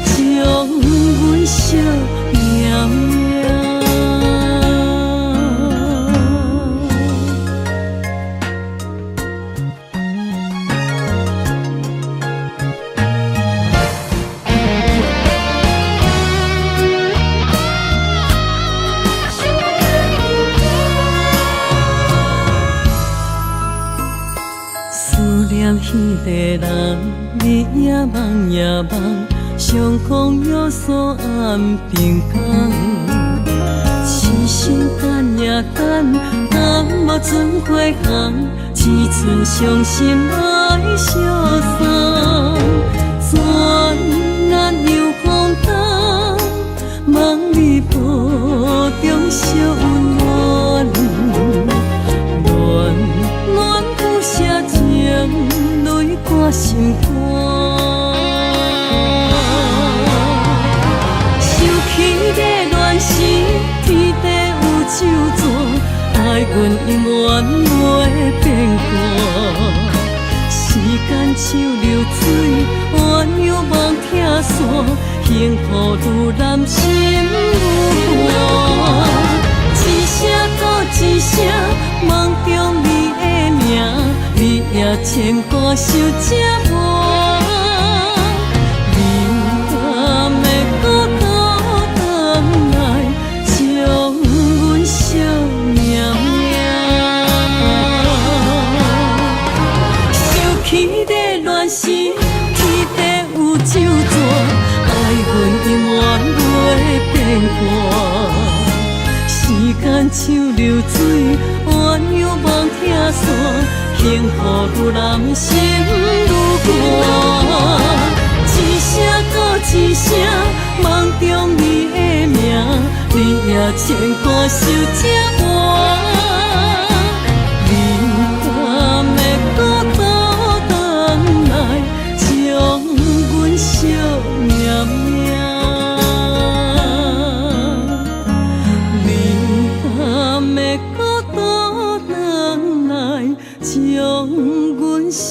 将阮惜命命？思念彼个人，日夜梦也梦，相逢约束暗平工。痴心等呀等，等无准花红，一寸伤心爱相送。转眼又空荡，梦里抱中惜温暖，暖暖不舍情泪挂心肝。想起你恋时，天地有酒泉，爱阮永远袂变卦。时间像流水，鸳鸯梦拆散，幸福愈难心愈寒。一声搁一声，梦中你的名，日夜牵挂想这晚。你敢会阁倒转来，将阮惜命命？想起你恋时，天地有酒泉，爱阮永远袂变卦。时间像流水，鸳鸯梦拆散，幸福愈难心愈寒。一声搁一声，梦中你的名，日夜牵挂想这晚。你敢会阁倒转来，将阮惜命命？你敢会阁倒转来，将阮惜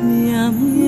命命？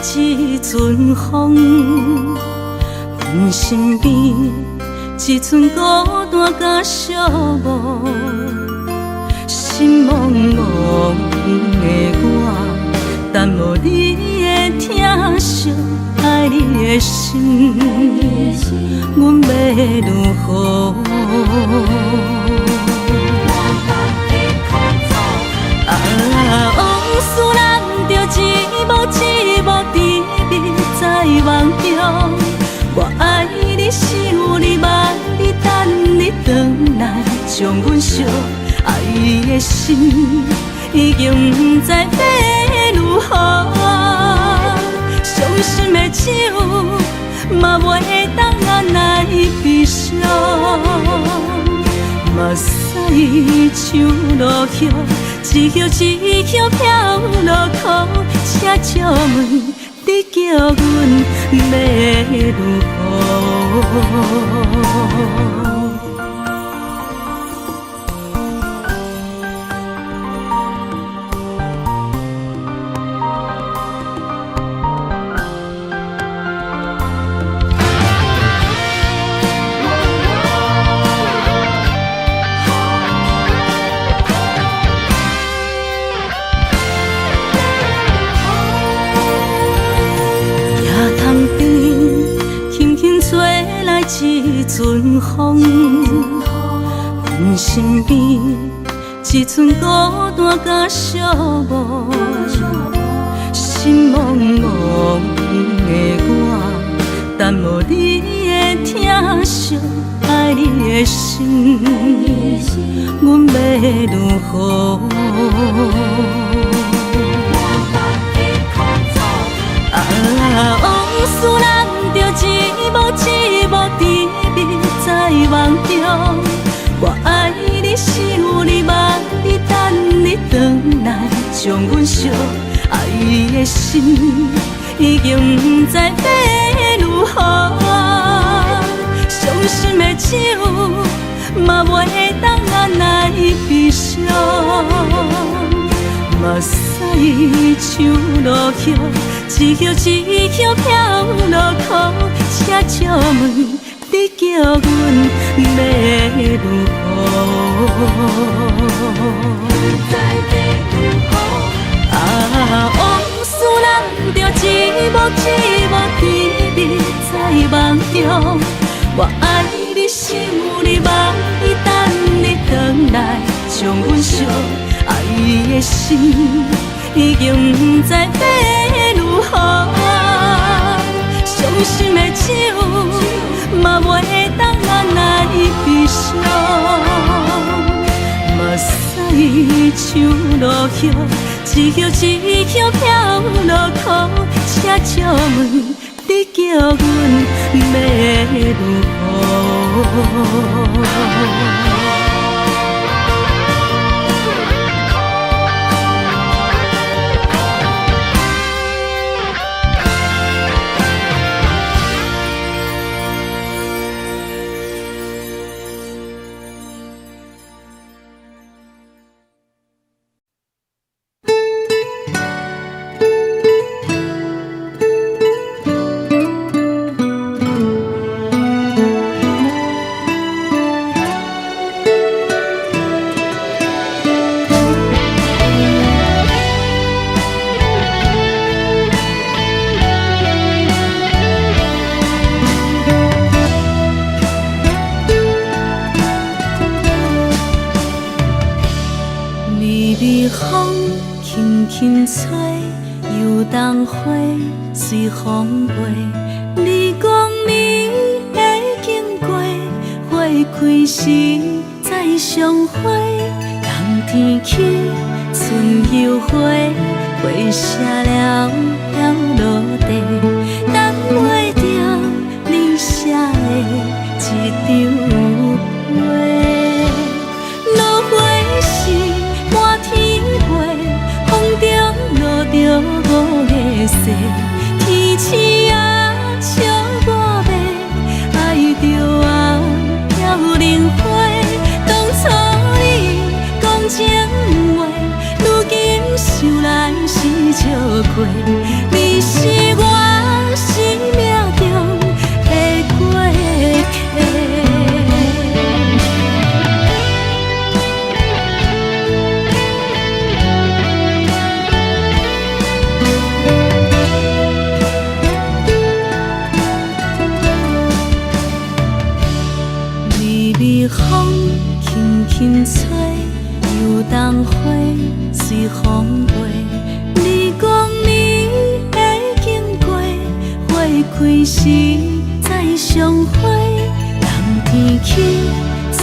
一阵风，阮身边一阵孤单佮寂寞，心茫茫的我，等无你的疼惜，爱你的心，阮欲如何？啊，往事咱就一幕一幕甜蜜在梦中，我爱你，想你，望你，等你转来，将阮惜。爱的心已经不知欲如何，伤心的酒嘛袂當按捺悲傷。目屎像落雨，一葉一葉飄落空，請借問你叫阮欲如何？一陣風，阮身邊一陣孤單佮寂寞，心茫茫的我，等無你的疼惜，愛你的心，阮欲如何？啊，往事難著一幕一幕甜蜜在夢中，我愛你，想你，望你，等你轉來，將阮惜愛的心已經毋知欲如何，傷心的酒嘛袂當按捺悲傷。目屎像落雨，一葉一葉飄落空，請借問你叫阮欲如何？啊，往事難著一幕一幕甜蜜在夢中，我愛你，想你，望你，等你轉來，將阮惜愛的心已經毋知欲如何，傷心的酒嘛袂當按捺悲傷。目屎像落雨，一葉一葉飄落空，請借問你叫阮欲如何？微微風輕輕吹，油桐花隨風飛。你講你會經過，花開時再相會。冬天起，春又回，花謝了飄落地，等袂著你寫的一張批。落花時滿天飛，風中落著五个雪，天鼠仔笑我欲愛著啊飄零花。當初你講情話，如今想來是笑虧。你是我生命中的過客。微微風輕輕吹，油桐花隨風飛。你講你會經過，花開時再相會。冬天起，春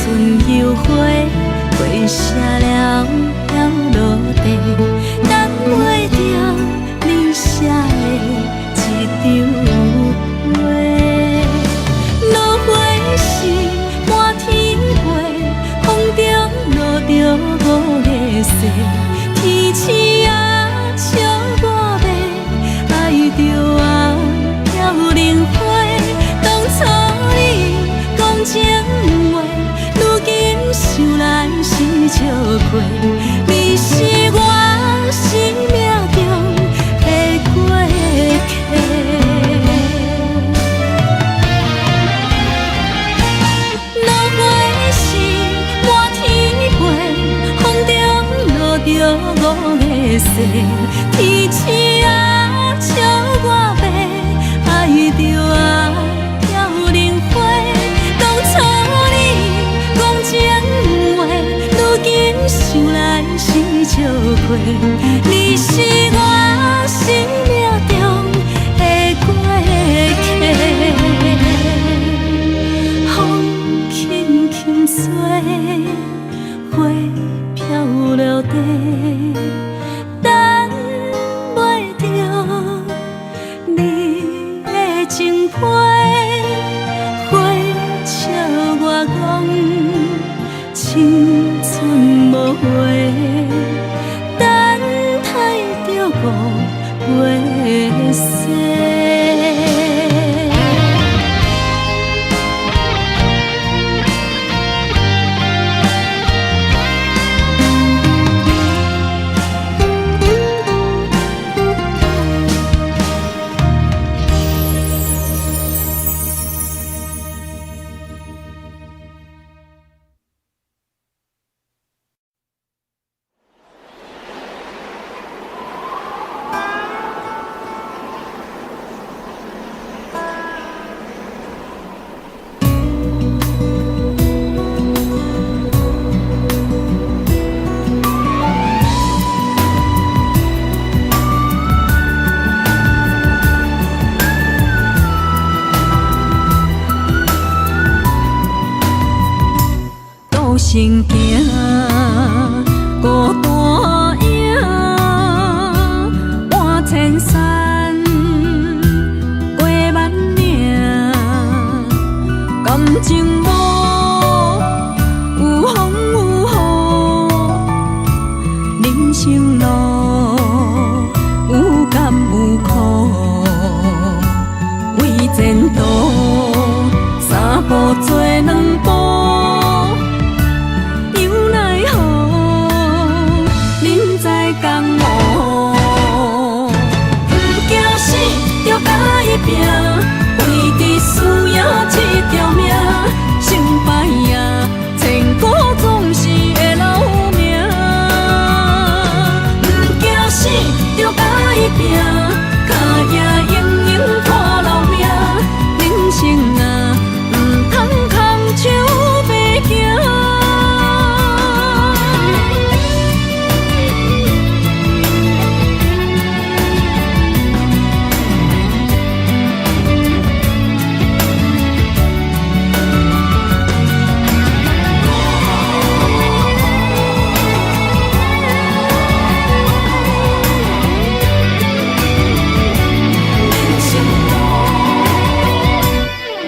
又回，花謝了飄落地，等袂著你寫的一張批。過。你是我生命中的過客。落花是滿天飛，風中落著五个誓，天星啊，笑我白，愛著啊，飄零花。當初你講情話，如今想來是笑話。你是我生命中的過客。風輕輕吹，花飄落地，等袂著你的情批。花笑我講，青春無話，等待著五月雪。孤身行，孤單影，搬千山，過萬嶺，感情無有風有雨，人生路有甘有苦，為前途三步做兩步。拼，为着输赢这条命，成败啊，千古总是會留名。毋驚死，就共伊拼，跤贏英勇看留名。人生啊，毋通空手白行。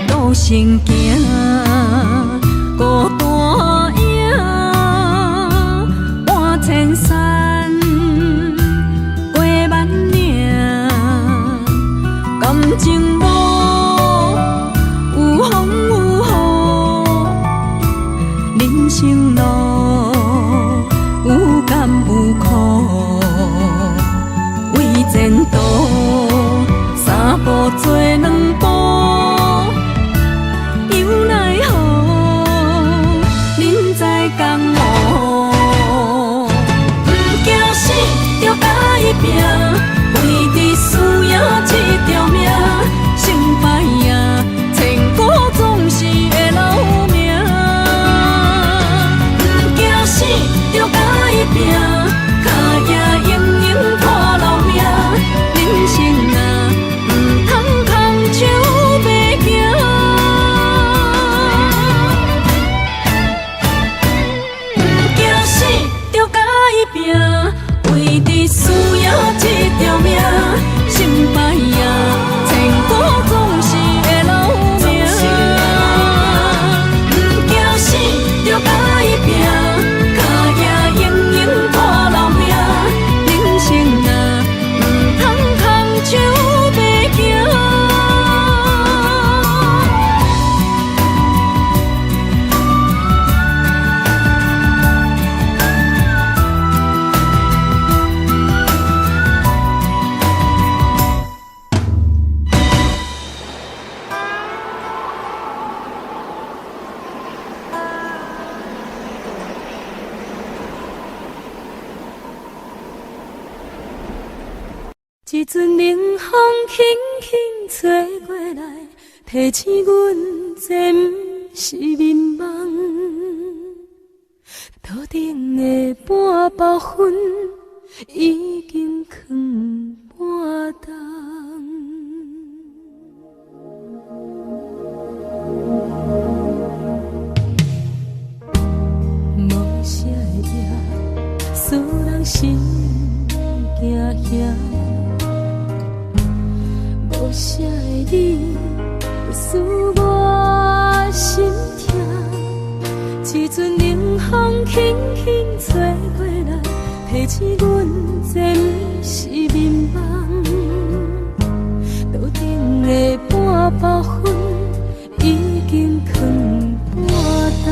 孤身行，孤單影，搬千山，過萬嶺，感情無有風有雨，人生路有甘有苦，為前途三步做兩步。拼，為著輸贏這條命，成陣冷風輕輕吹過來，提醒阮這毋是眠夢。桌頂的半包薰已經囥半冬。無聲的夜，使人心驚嚇。無聲的你，使我心痛。一陣冷風輕輕吹過來，提醒阮這毋是眠夢。桌頂的半包薰已經囥半冬。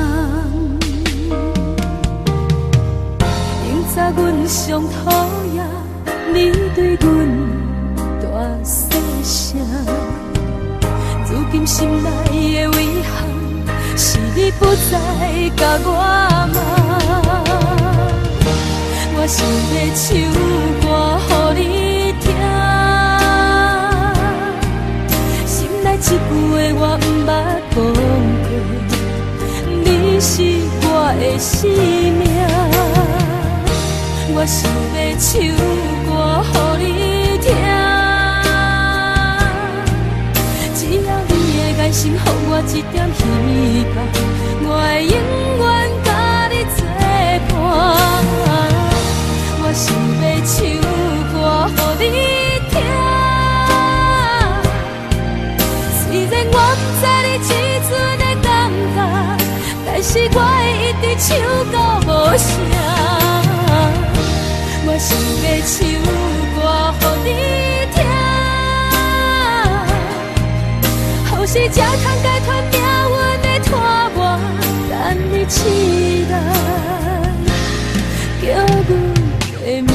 明早阮上討厭你對阮大細聲，如今心內的遺憾是你不再共我罵。我想欲唱歌予你聽，心內這句話我毋捌講過，你是我的生命。我想欲唱歌予你聽，只要你的眼神予我一點希望，我會永遠佮你作伴。我想欲唱歌予你聽，雖然我毋知你這陣的感覺，但是我會一直唱到無聲。我想欲唱歌予你聽，予是才通解脫命運的拖磨，等你起來叫阮的名。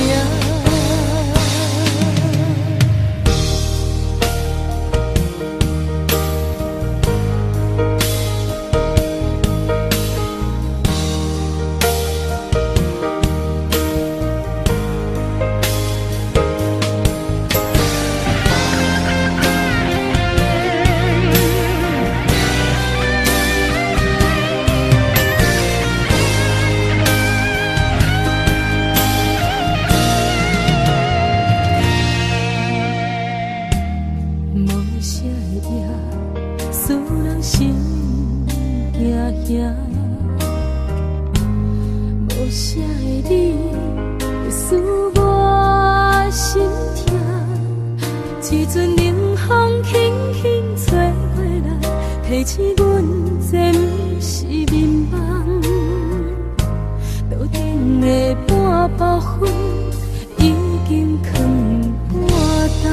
無聲的夜，使人心驚嚇。無聲的你，使我心痛。一陣冷風輕輕吹過來，提醒阮這毋是眠夢。桌頂的半包薰已經囥半冬。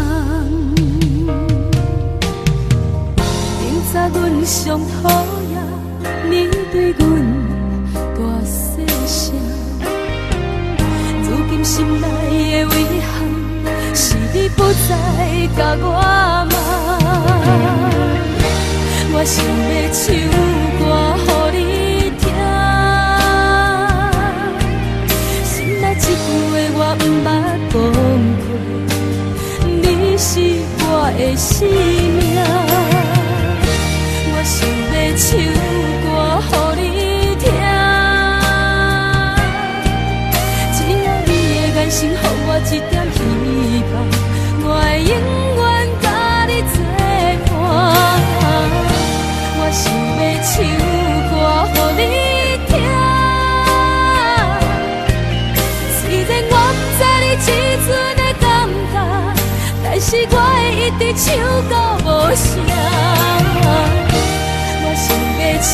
明早阮上討厭你對阮大細聲，如今心內的遺憾是你不再共我罵。我想欲唱歌予你聽，心內這句話我毋捌講過，你是我的生命。我想欲唱歌予你聽，只要你的眼神予我一點希望，我會永遠佮你作伴。我想欲唱歌予你聽，雖然我毋知你這陣的感覺，但是我會一直唱到無聲。我想欲唱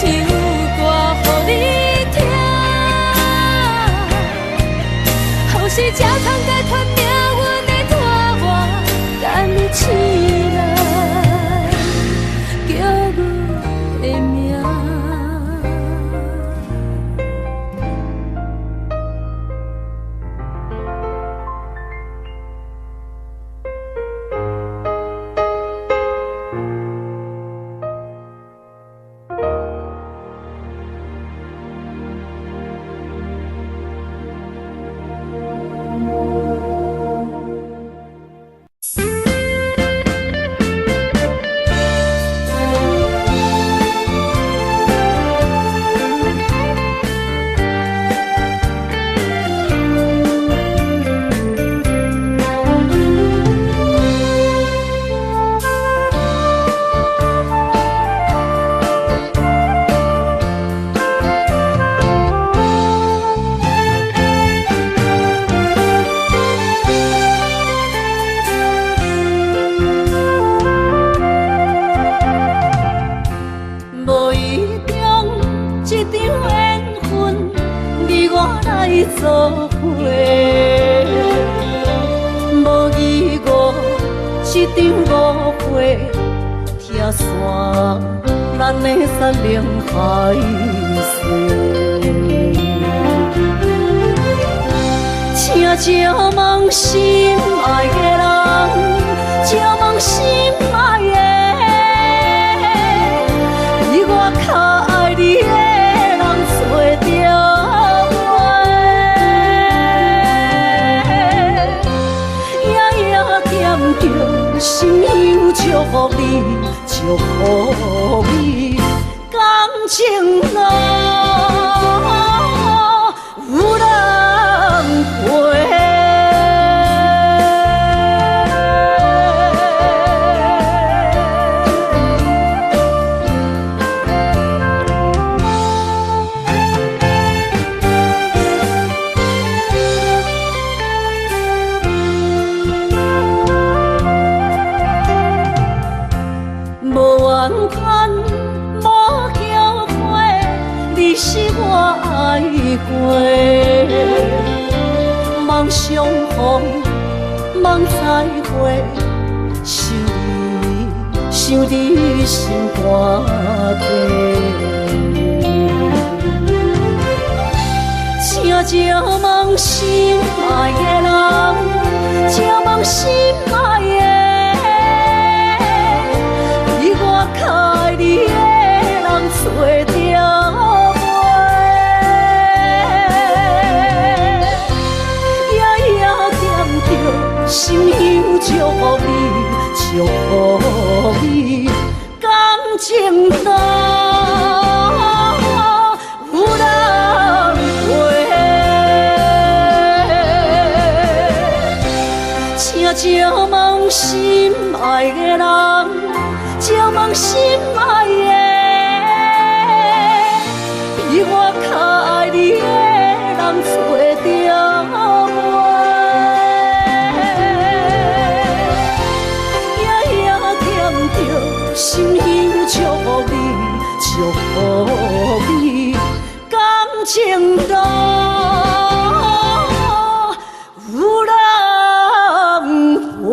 歌予你聽，予是才通解脫命運的拖磨，等你起來叫阮的名。場誤會，拆散咱的山盟海誓。請借問心愛的人，借問心愛的，比我較愛你的人找著無？夜夜惦著心香祝福你，祝福你，感情路有人陪。無怨嘆，無後悔，你是我愛過。望相逢，望再會，想你，想你心肝底。請借問心愛的人，借問心愛的，比我較愛你的人找著無？夜夜惦著心香祝福你，祝福你，感情路有人陪。請借問心愛的人，借問心愛的，比我較愛你的人找著無？夜夜惦著心香祝福你，祝福你，感情路有人陪。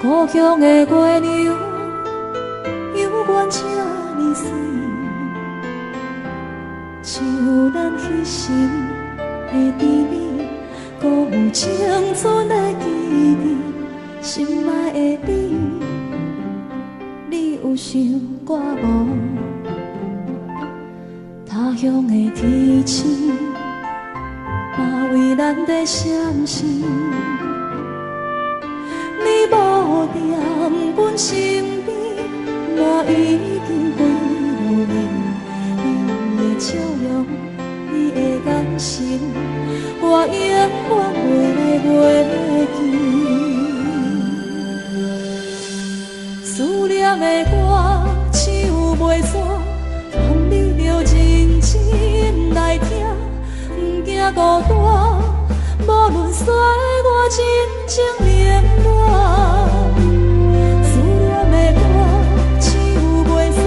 故乡的月亮犹原这呢媠，像咱彼时的甜蜜，阁有青春的记忆。心爱的你，你有想我无？他乡的天星，嘛为咱在闪烁。你无踮阮身边，嘛已经几落年。你的笑容，你的眼神，我永远袂来袂记。思念的歌唱袂煞，望你著认真来听，毋惊孤单，无论岁月真情冷暖。思念的歌唱袂煞，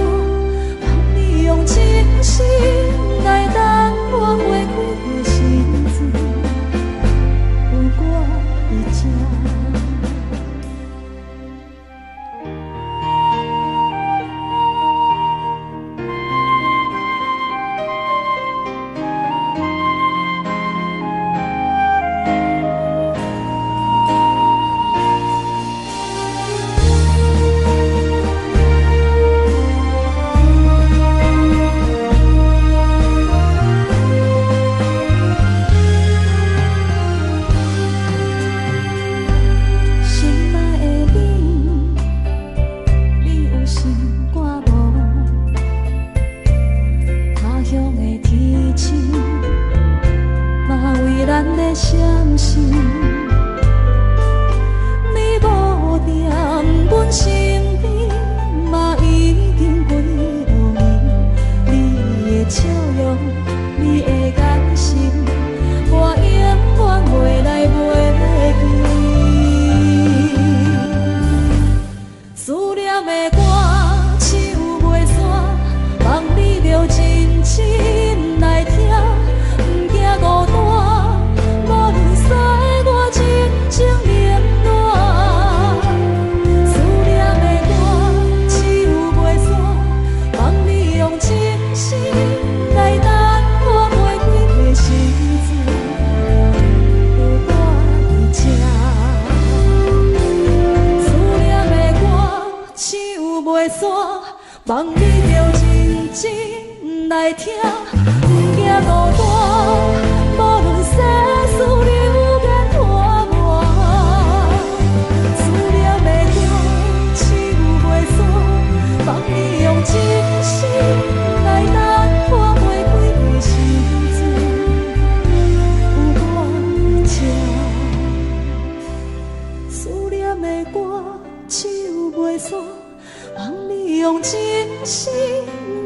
望你用真心来等我花开的时阵，有我伫这。心爱的你，你有想我无？他乡的天星，嘛为咱在闪烁。你无踮阮身边，嘛已经几落年。你的笑容，你的眼神，我永远袂来袂记。思念的歌唱袂煞，望你著认真来听，毋惊孤单，无论岁月真情冷暖。思念的歌唱袂煞，望你用真心来等我花开的时阵，有我伫这。思念的歌唱袂煞，望你著认真来听，毋惊孤单，无论世事流言拖磨。思念的歌唱袂煞，望你用真心来等我花开的时阵，有我伫这。思念的歌唱袂煞，望你用真心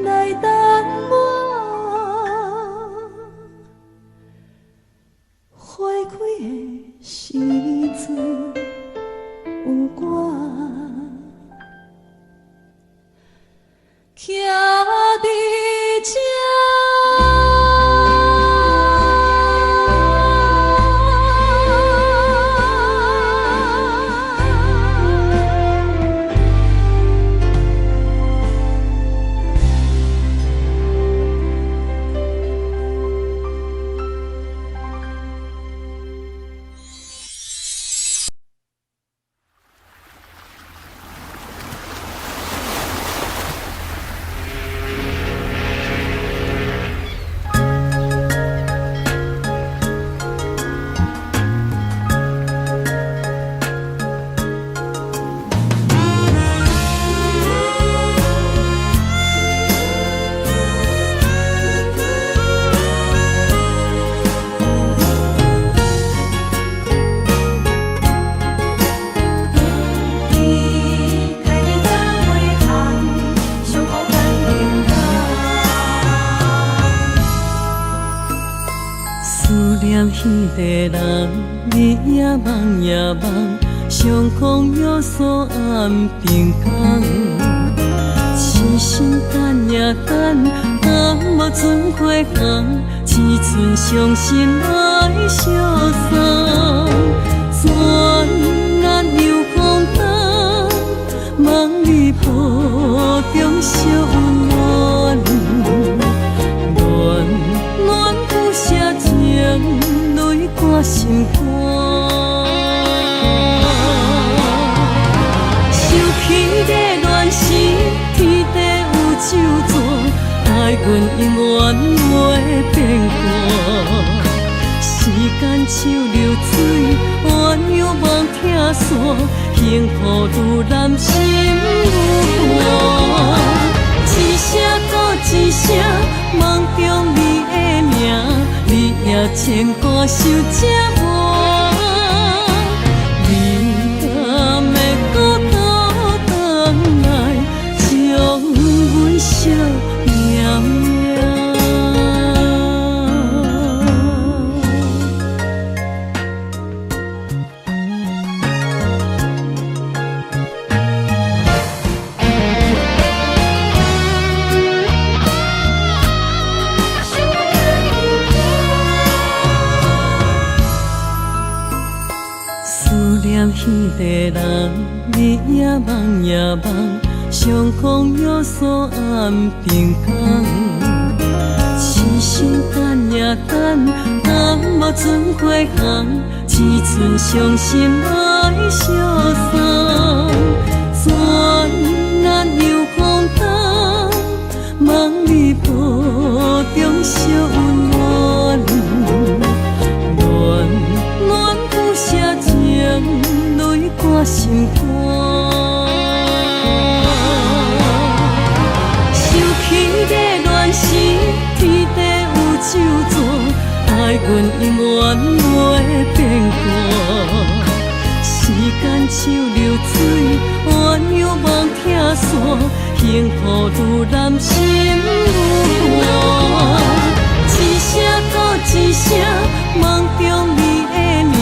来等我花开的时阵，有我徛伫这。思念彼个人，日也梦也梦，相逢有所暗平工。痴心等呀等，等无准花红，只剩伤心来相送。转眼又空等。你抱中惜溫暖，暖暖不捨情，淚掛心肝。想起的戀時，天地有酒泉，愛阮永遠袂變卦。時間像流水，鴛鴦夢拆散，幸福愈難心愈寒。一聲閣一聲，夢中你的名，你也牽掛想這晚。你敢會閣倒轉來，將阮惜命命？思念彼个人，日夜梦也梦，相逢约束暗平工。痴心等呀等，等无准回航，一寸伤心爱相送。转眼又风冬，梦里抱中惜溫暖，暖暖不捨情，淚掛心肝。想起的戀時，天地有酒泉，愛阮永遠袂變卦。時間像流水，鴛鴦夢拆散，幸福愈難心愈寒。一聲閣一聲，夢中你的名，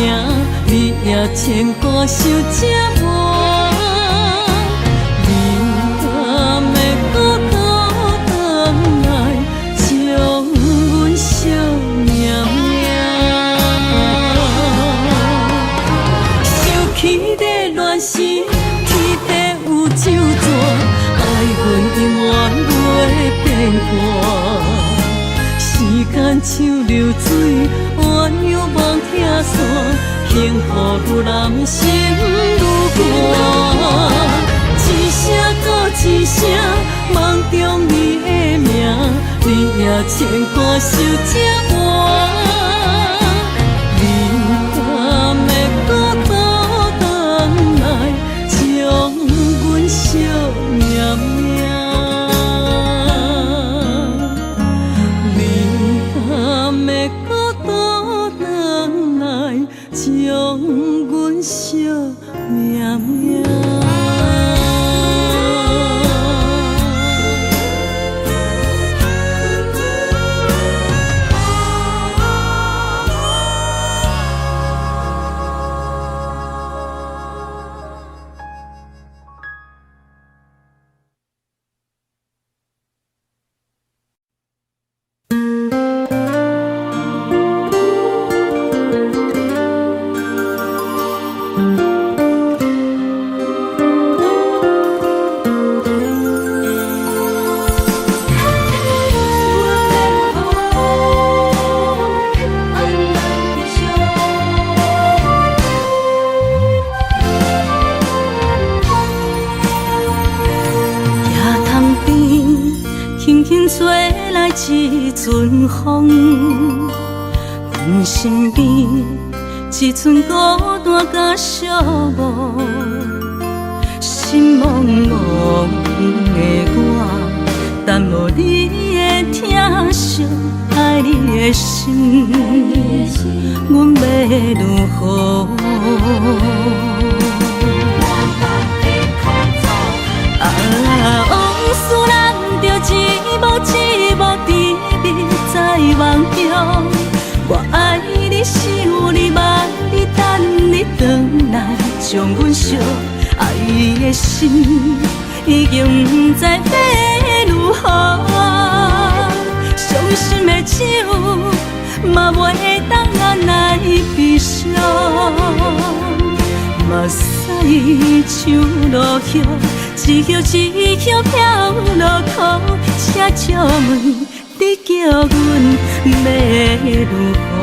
你也牽掛想這晚。你敢會閣倒轉來，將阮惜命命？想起的戀時，天地有酒泉，愛阮永遠袂變卦。時間像流水，鴛鴦夢拆散，幸福愈難心愈寒。一聲閣一聲，夢中你的名，你也牽掛想這晚。你敢會閣倒轉來，將阮惜命命？你敢會閣倒轉來，將阮惜命命？轻轻吹来一阵风，阮身边一阵孤单佮寂寞，心茫茫的我，等无你的疼惜，愛你的心，阮欲如何？啊，往事咱著一幕一幕甜蜜在夢中。我愛你，想你，望你，等你轉來，將阮惜。愛的心已經不知欲如何，傷心的酒嘛袂當按捺悲傷，目屎像落叶，一叶一叶飘落空，请借问你叫阮欲如何？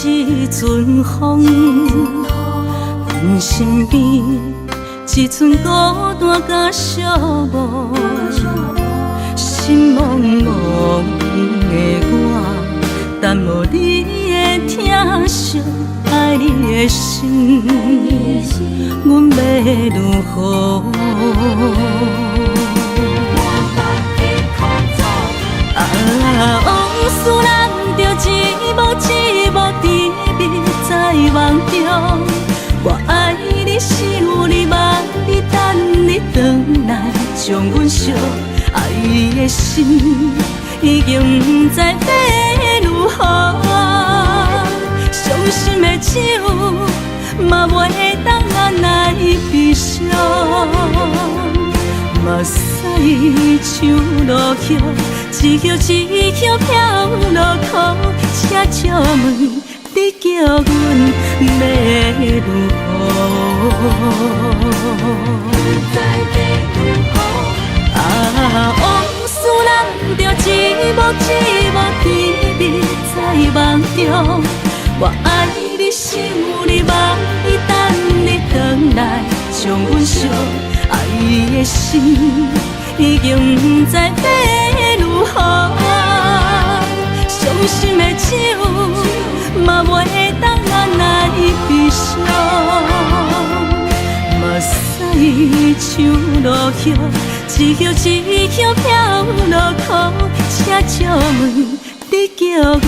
一阵风，阮身边一阵孤单佮寂寞，心茫茫的我，等无你的疼惜，爱你的心，阮欲如何？啊，往事难着一幕一幕甜蜜在梦中，我爱你，想你，望你，等你转来，将阮惜爱的心已经不知欲如何，伤心的酒嘛袂当按捺悲伤。目屎像落叶，一叶一叶飘落空，请借问你叫阮欲如何？啊，往事难着一幕一幕甜蜜在梦中，我爱你，想你，望你，等你转来，将阮惜爱的心已经不知欲如何，伤心的酒嘛袂当按捺悲伤，目屎像落叶，一叶一叶飘落空，请借问你叫阮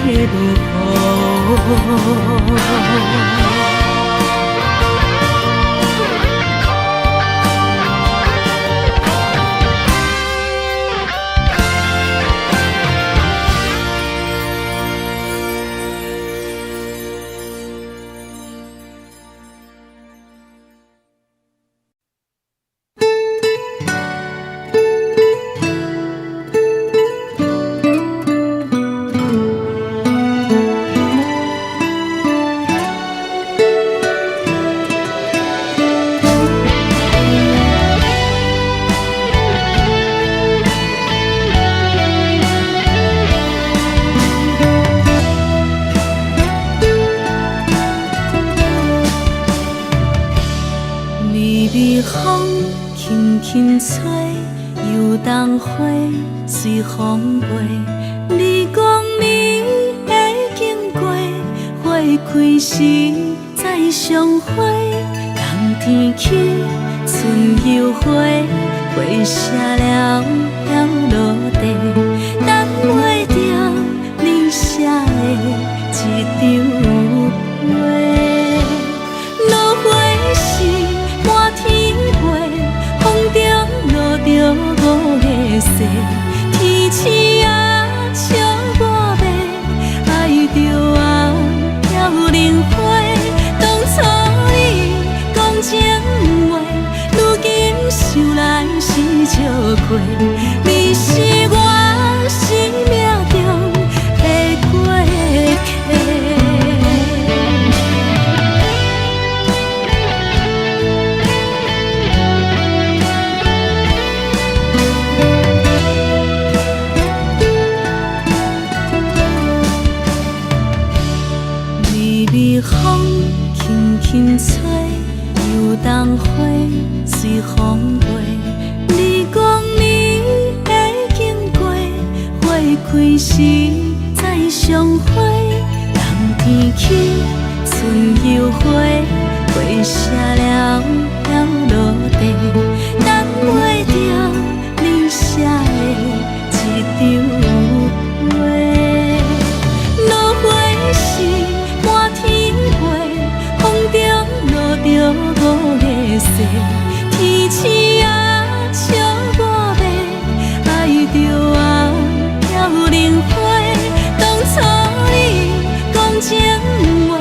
欲如何？微微风轻轻吹，油桐花随风飞。你讲你会经过，花开时再相会。冬天起，春又回，花谢了飘落地，等袂著你写的这张批。落花时满天飞，风中落著五个雪，天星啊笑我欲爱著啊飘零花。当初你讲情话，如今想来是笑亏，你是我生命中的过客。微微风轻轻吹，油桐花随风飞。你讲你会经过，花开时再相会。冬天起，春又回，花谢了飘落地，等袂著你写的这张批。落花时满天飞，风中落天星仔笑我白，愛著愛飄零花。當初你講情話，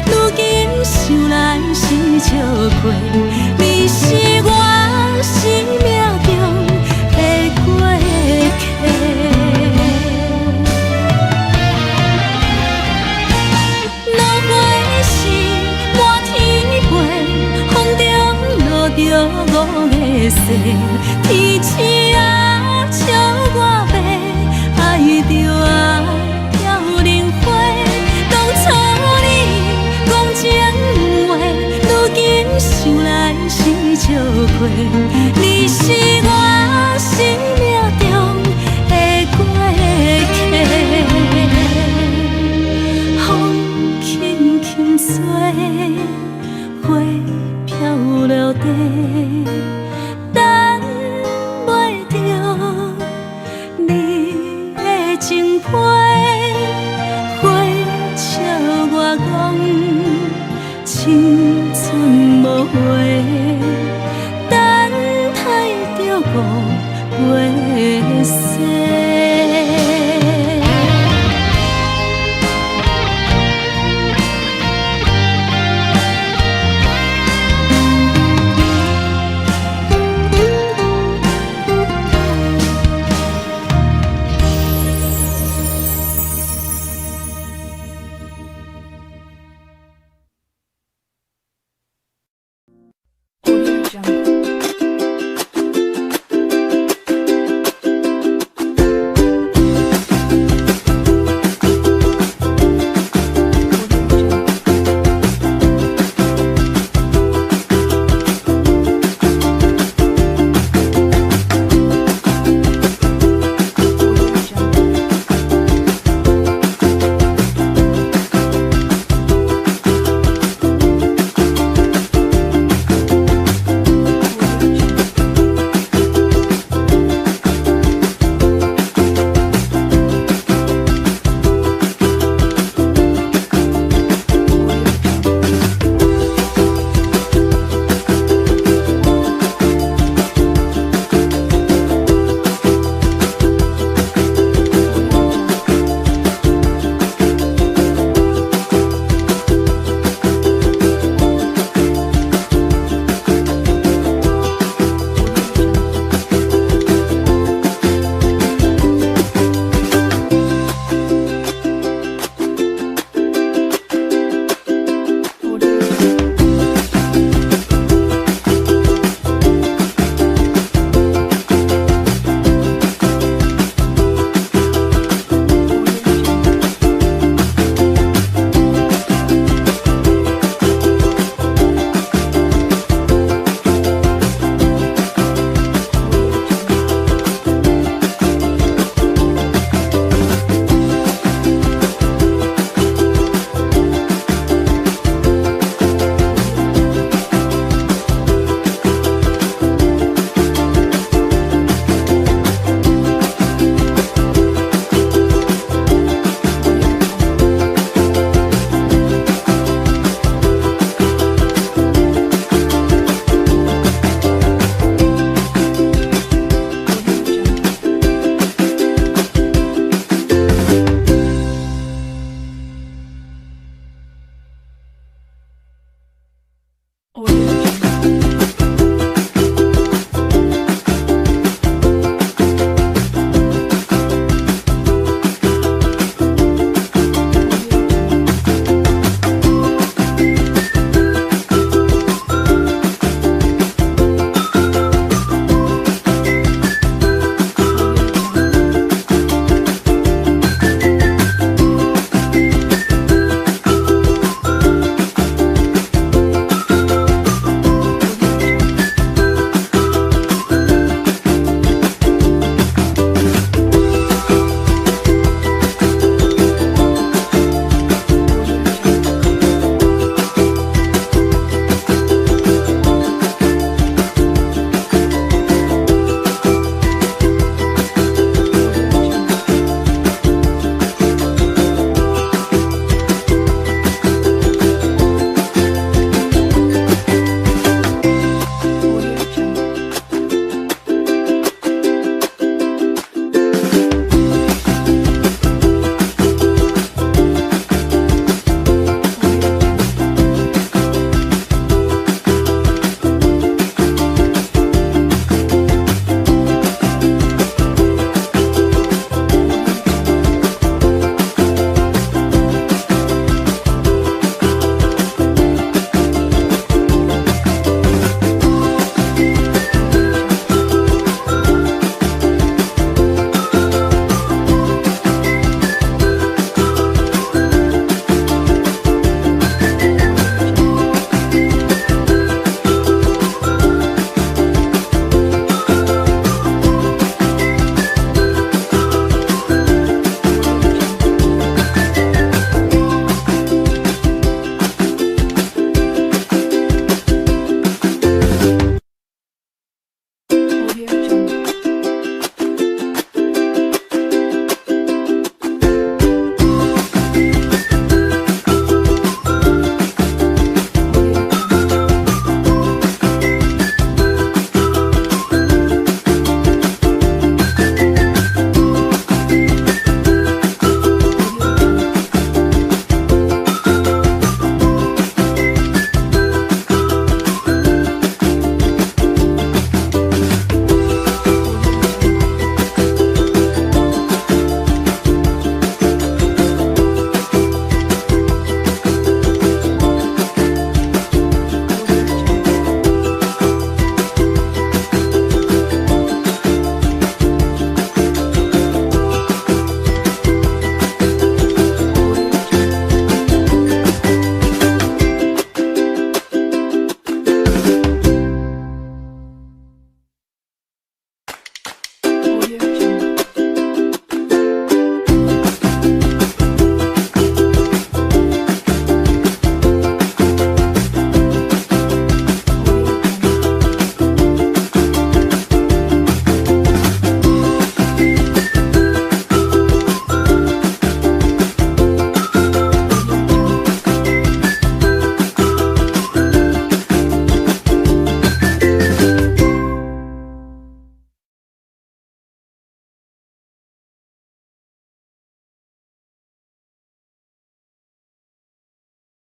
如今想來是笑話。你是我生命中的過客。落花時滿天飛，風中落著五个誓。天星仔笑我白，愛著愛飄零花。當初你講情話，如今想來是笑話。你是我生命中的過客。風輕輕吹，花飄落地，等袂著你的情批。花笑我講，青春無話，等待著五月雪。 Audio Jungle.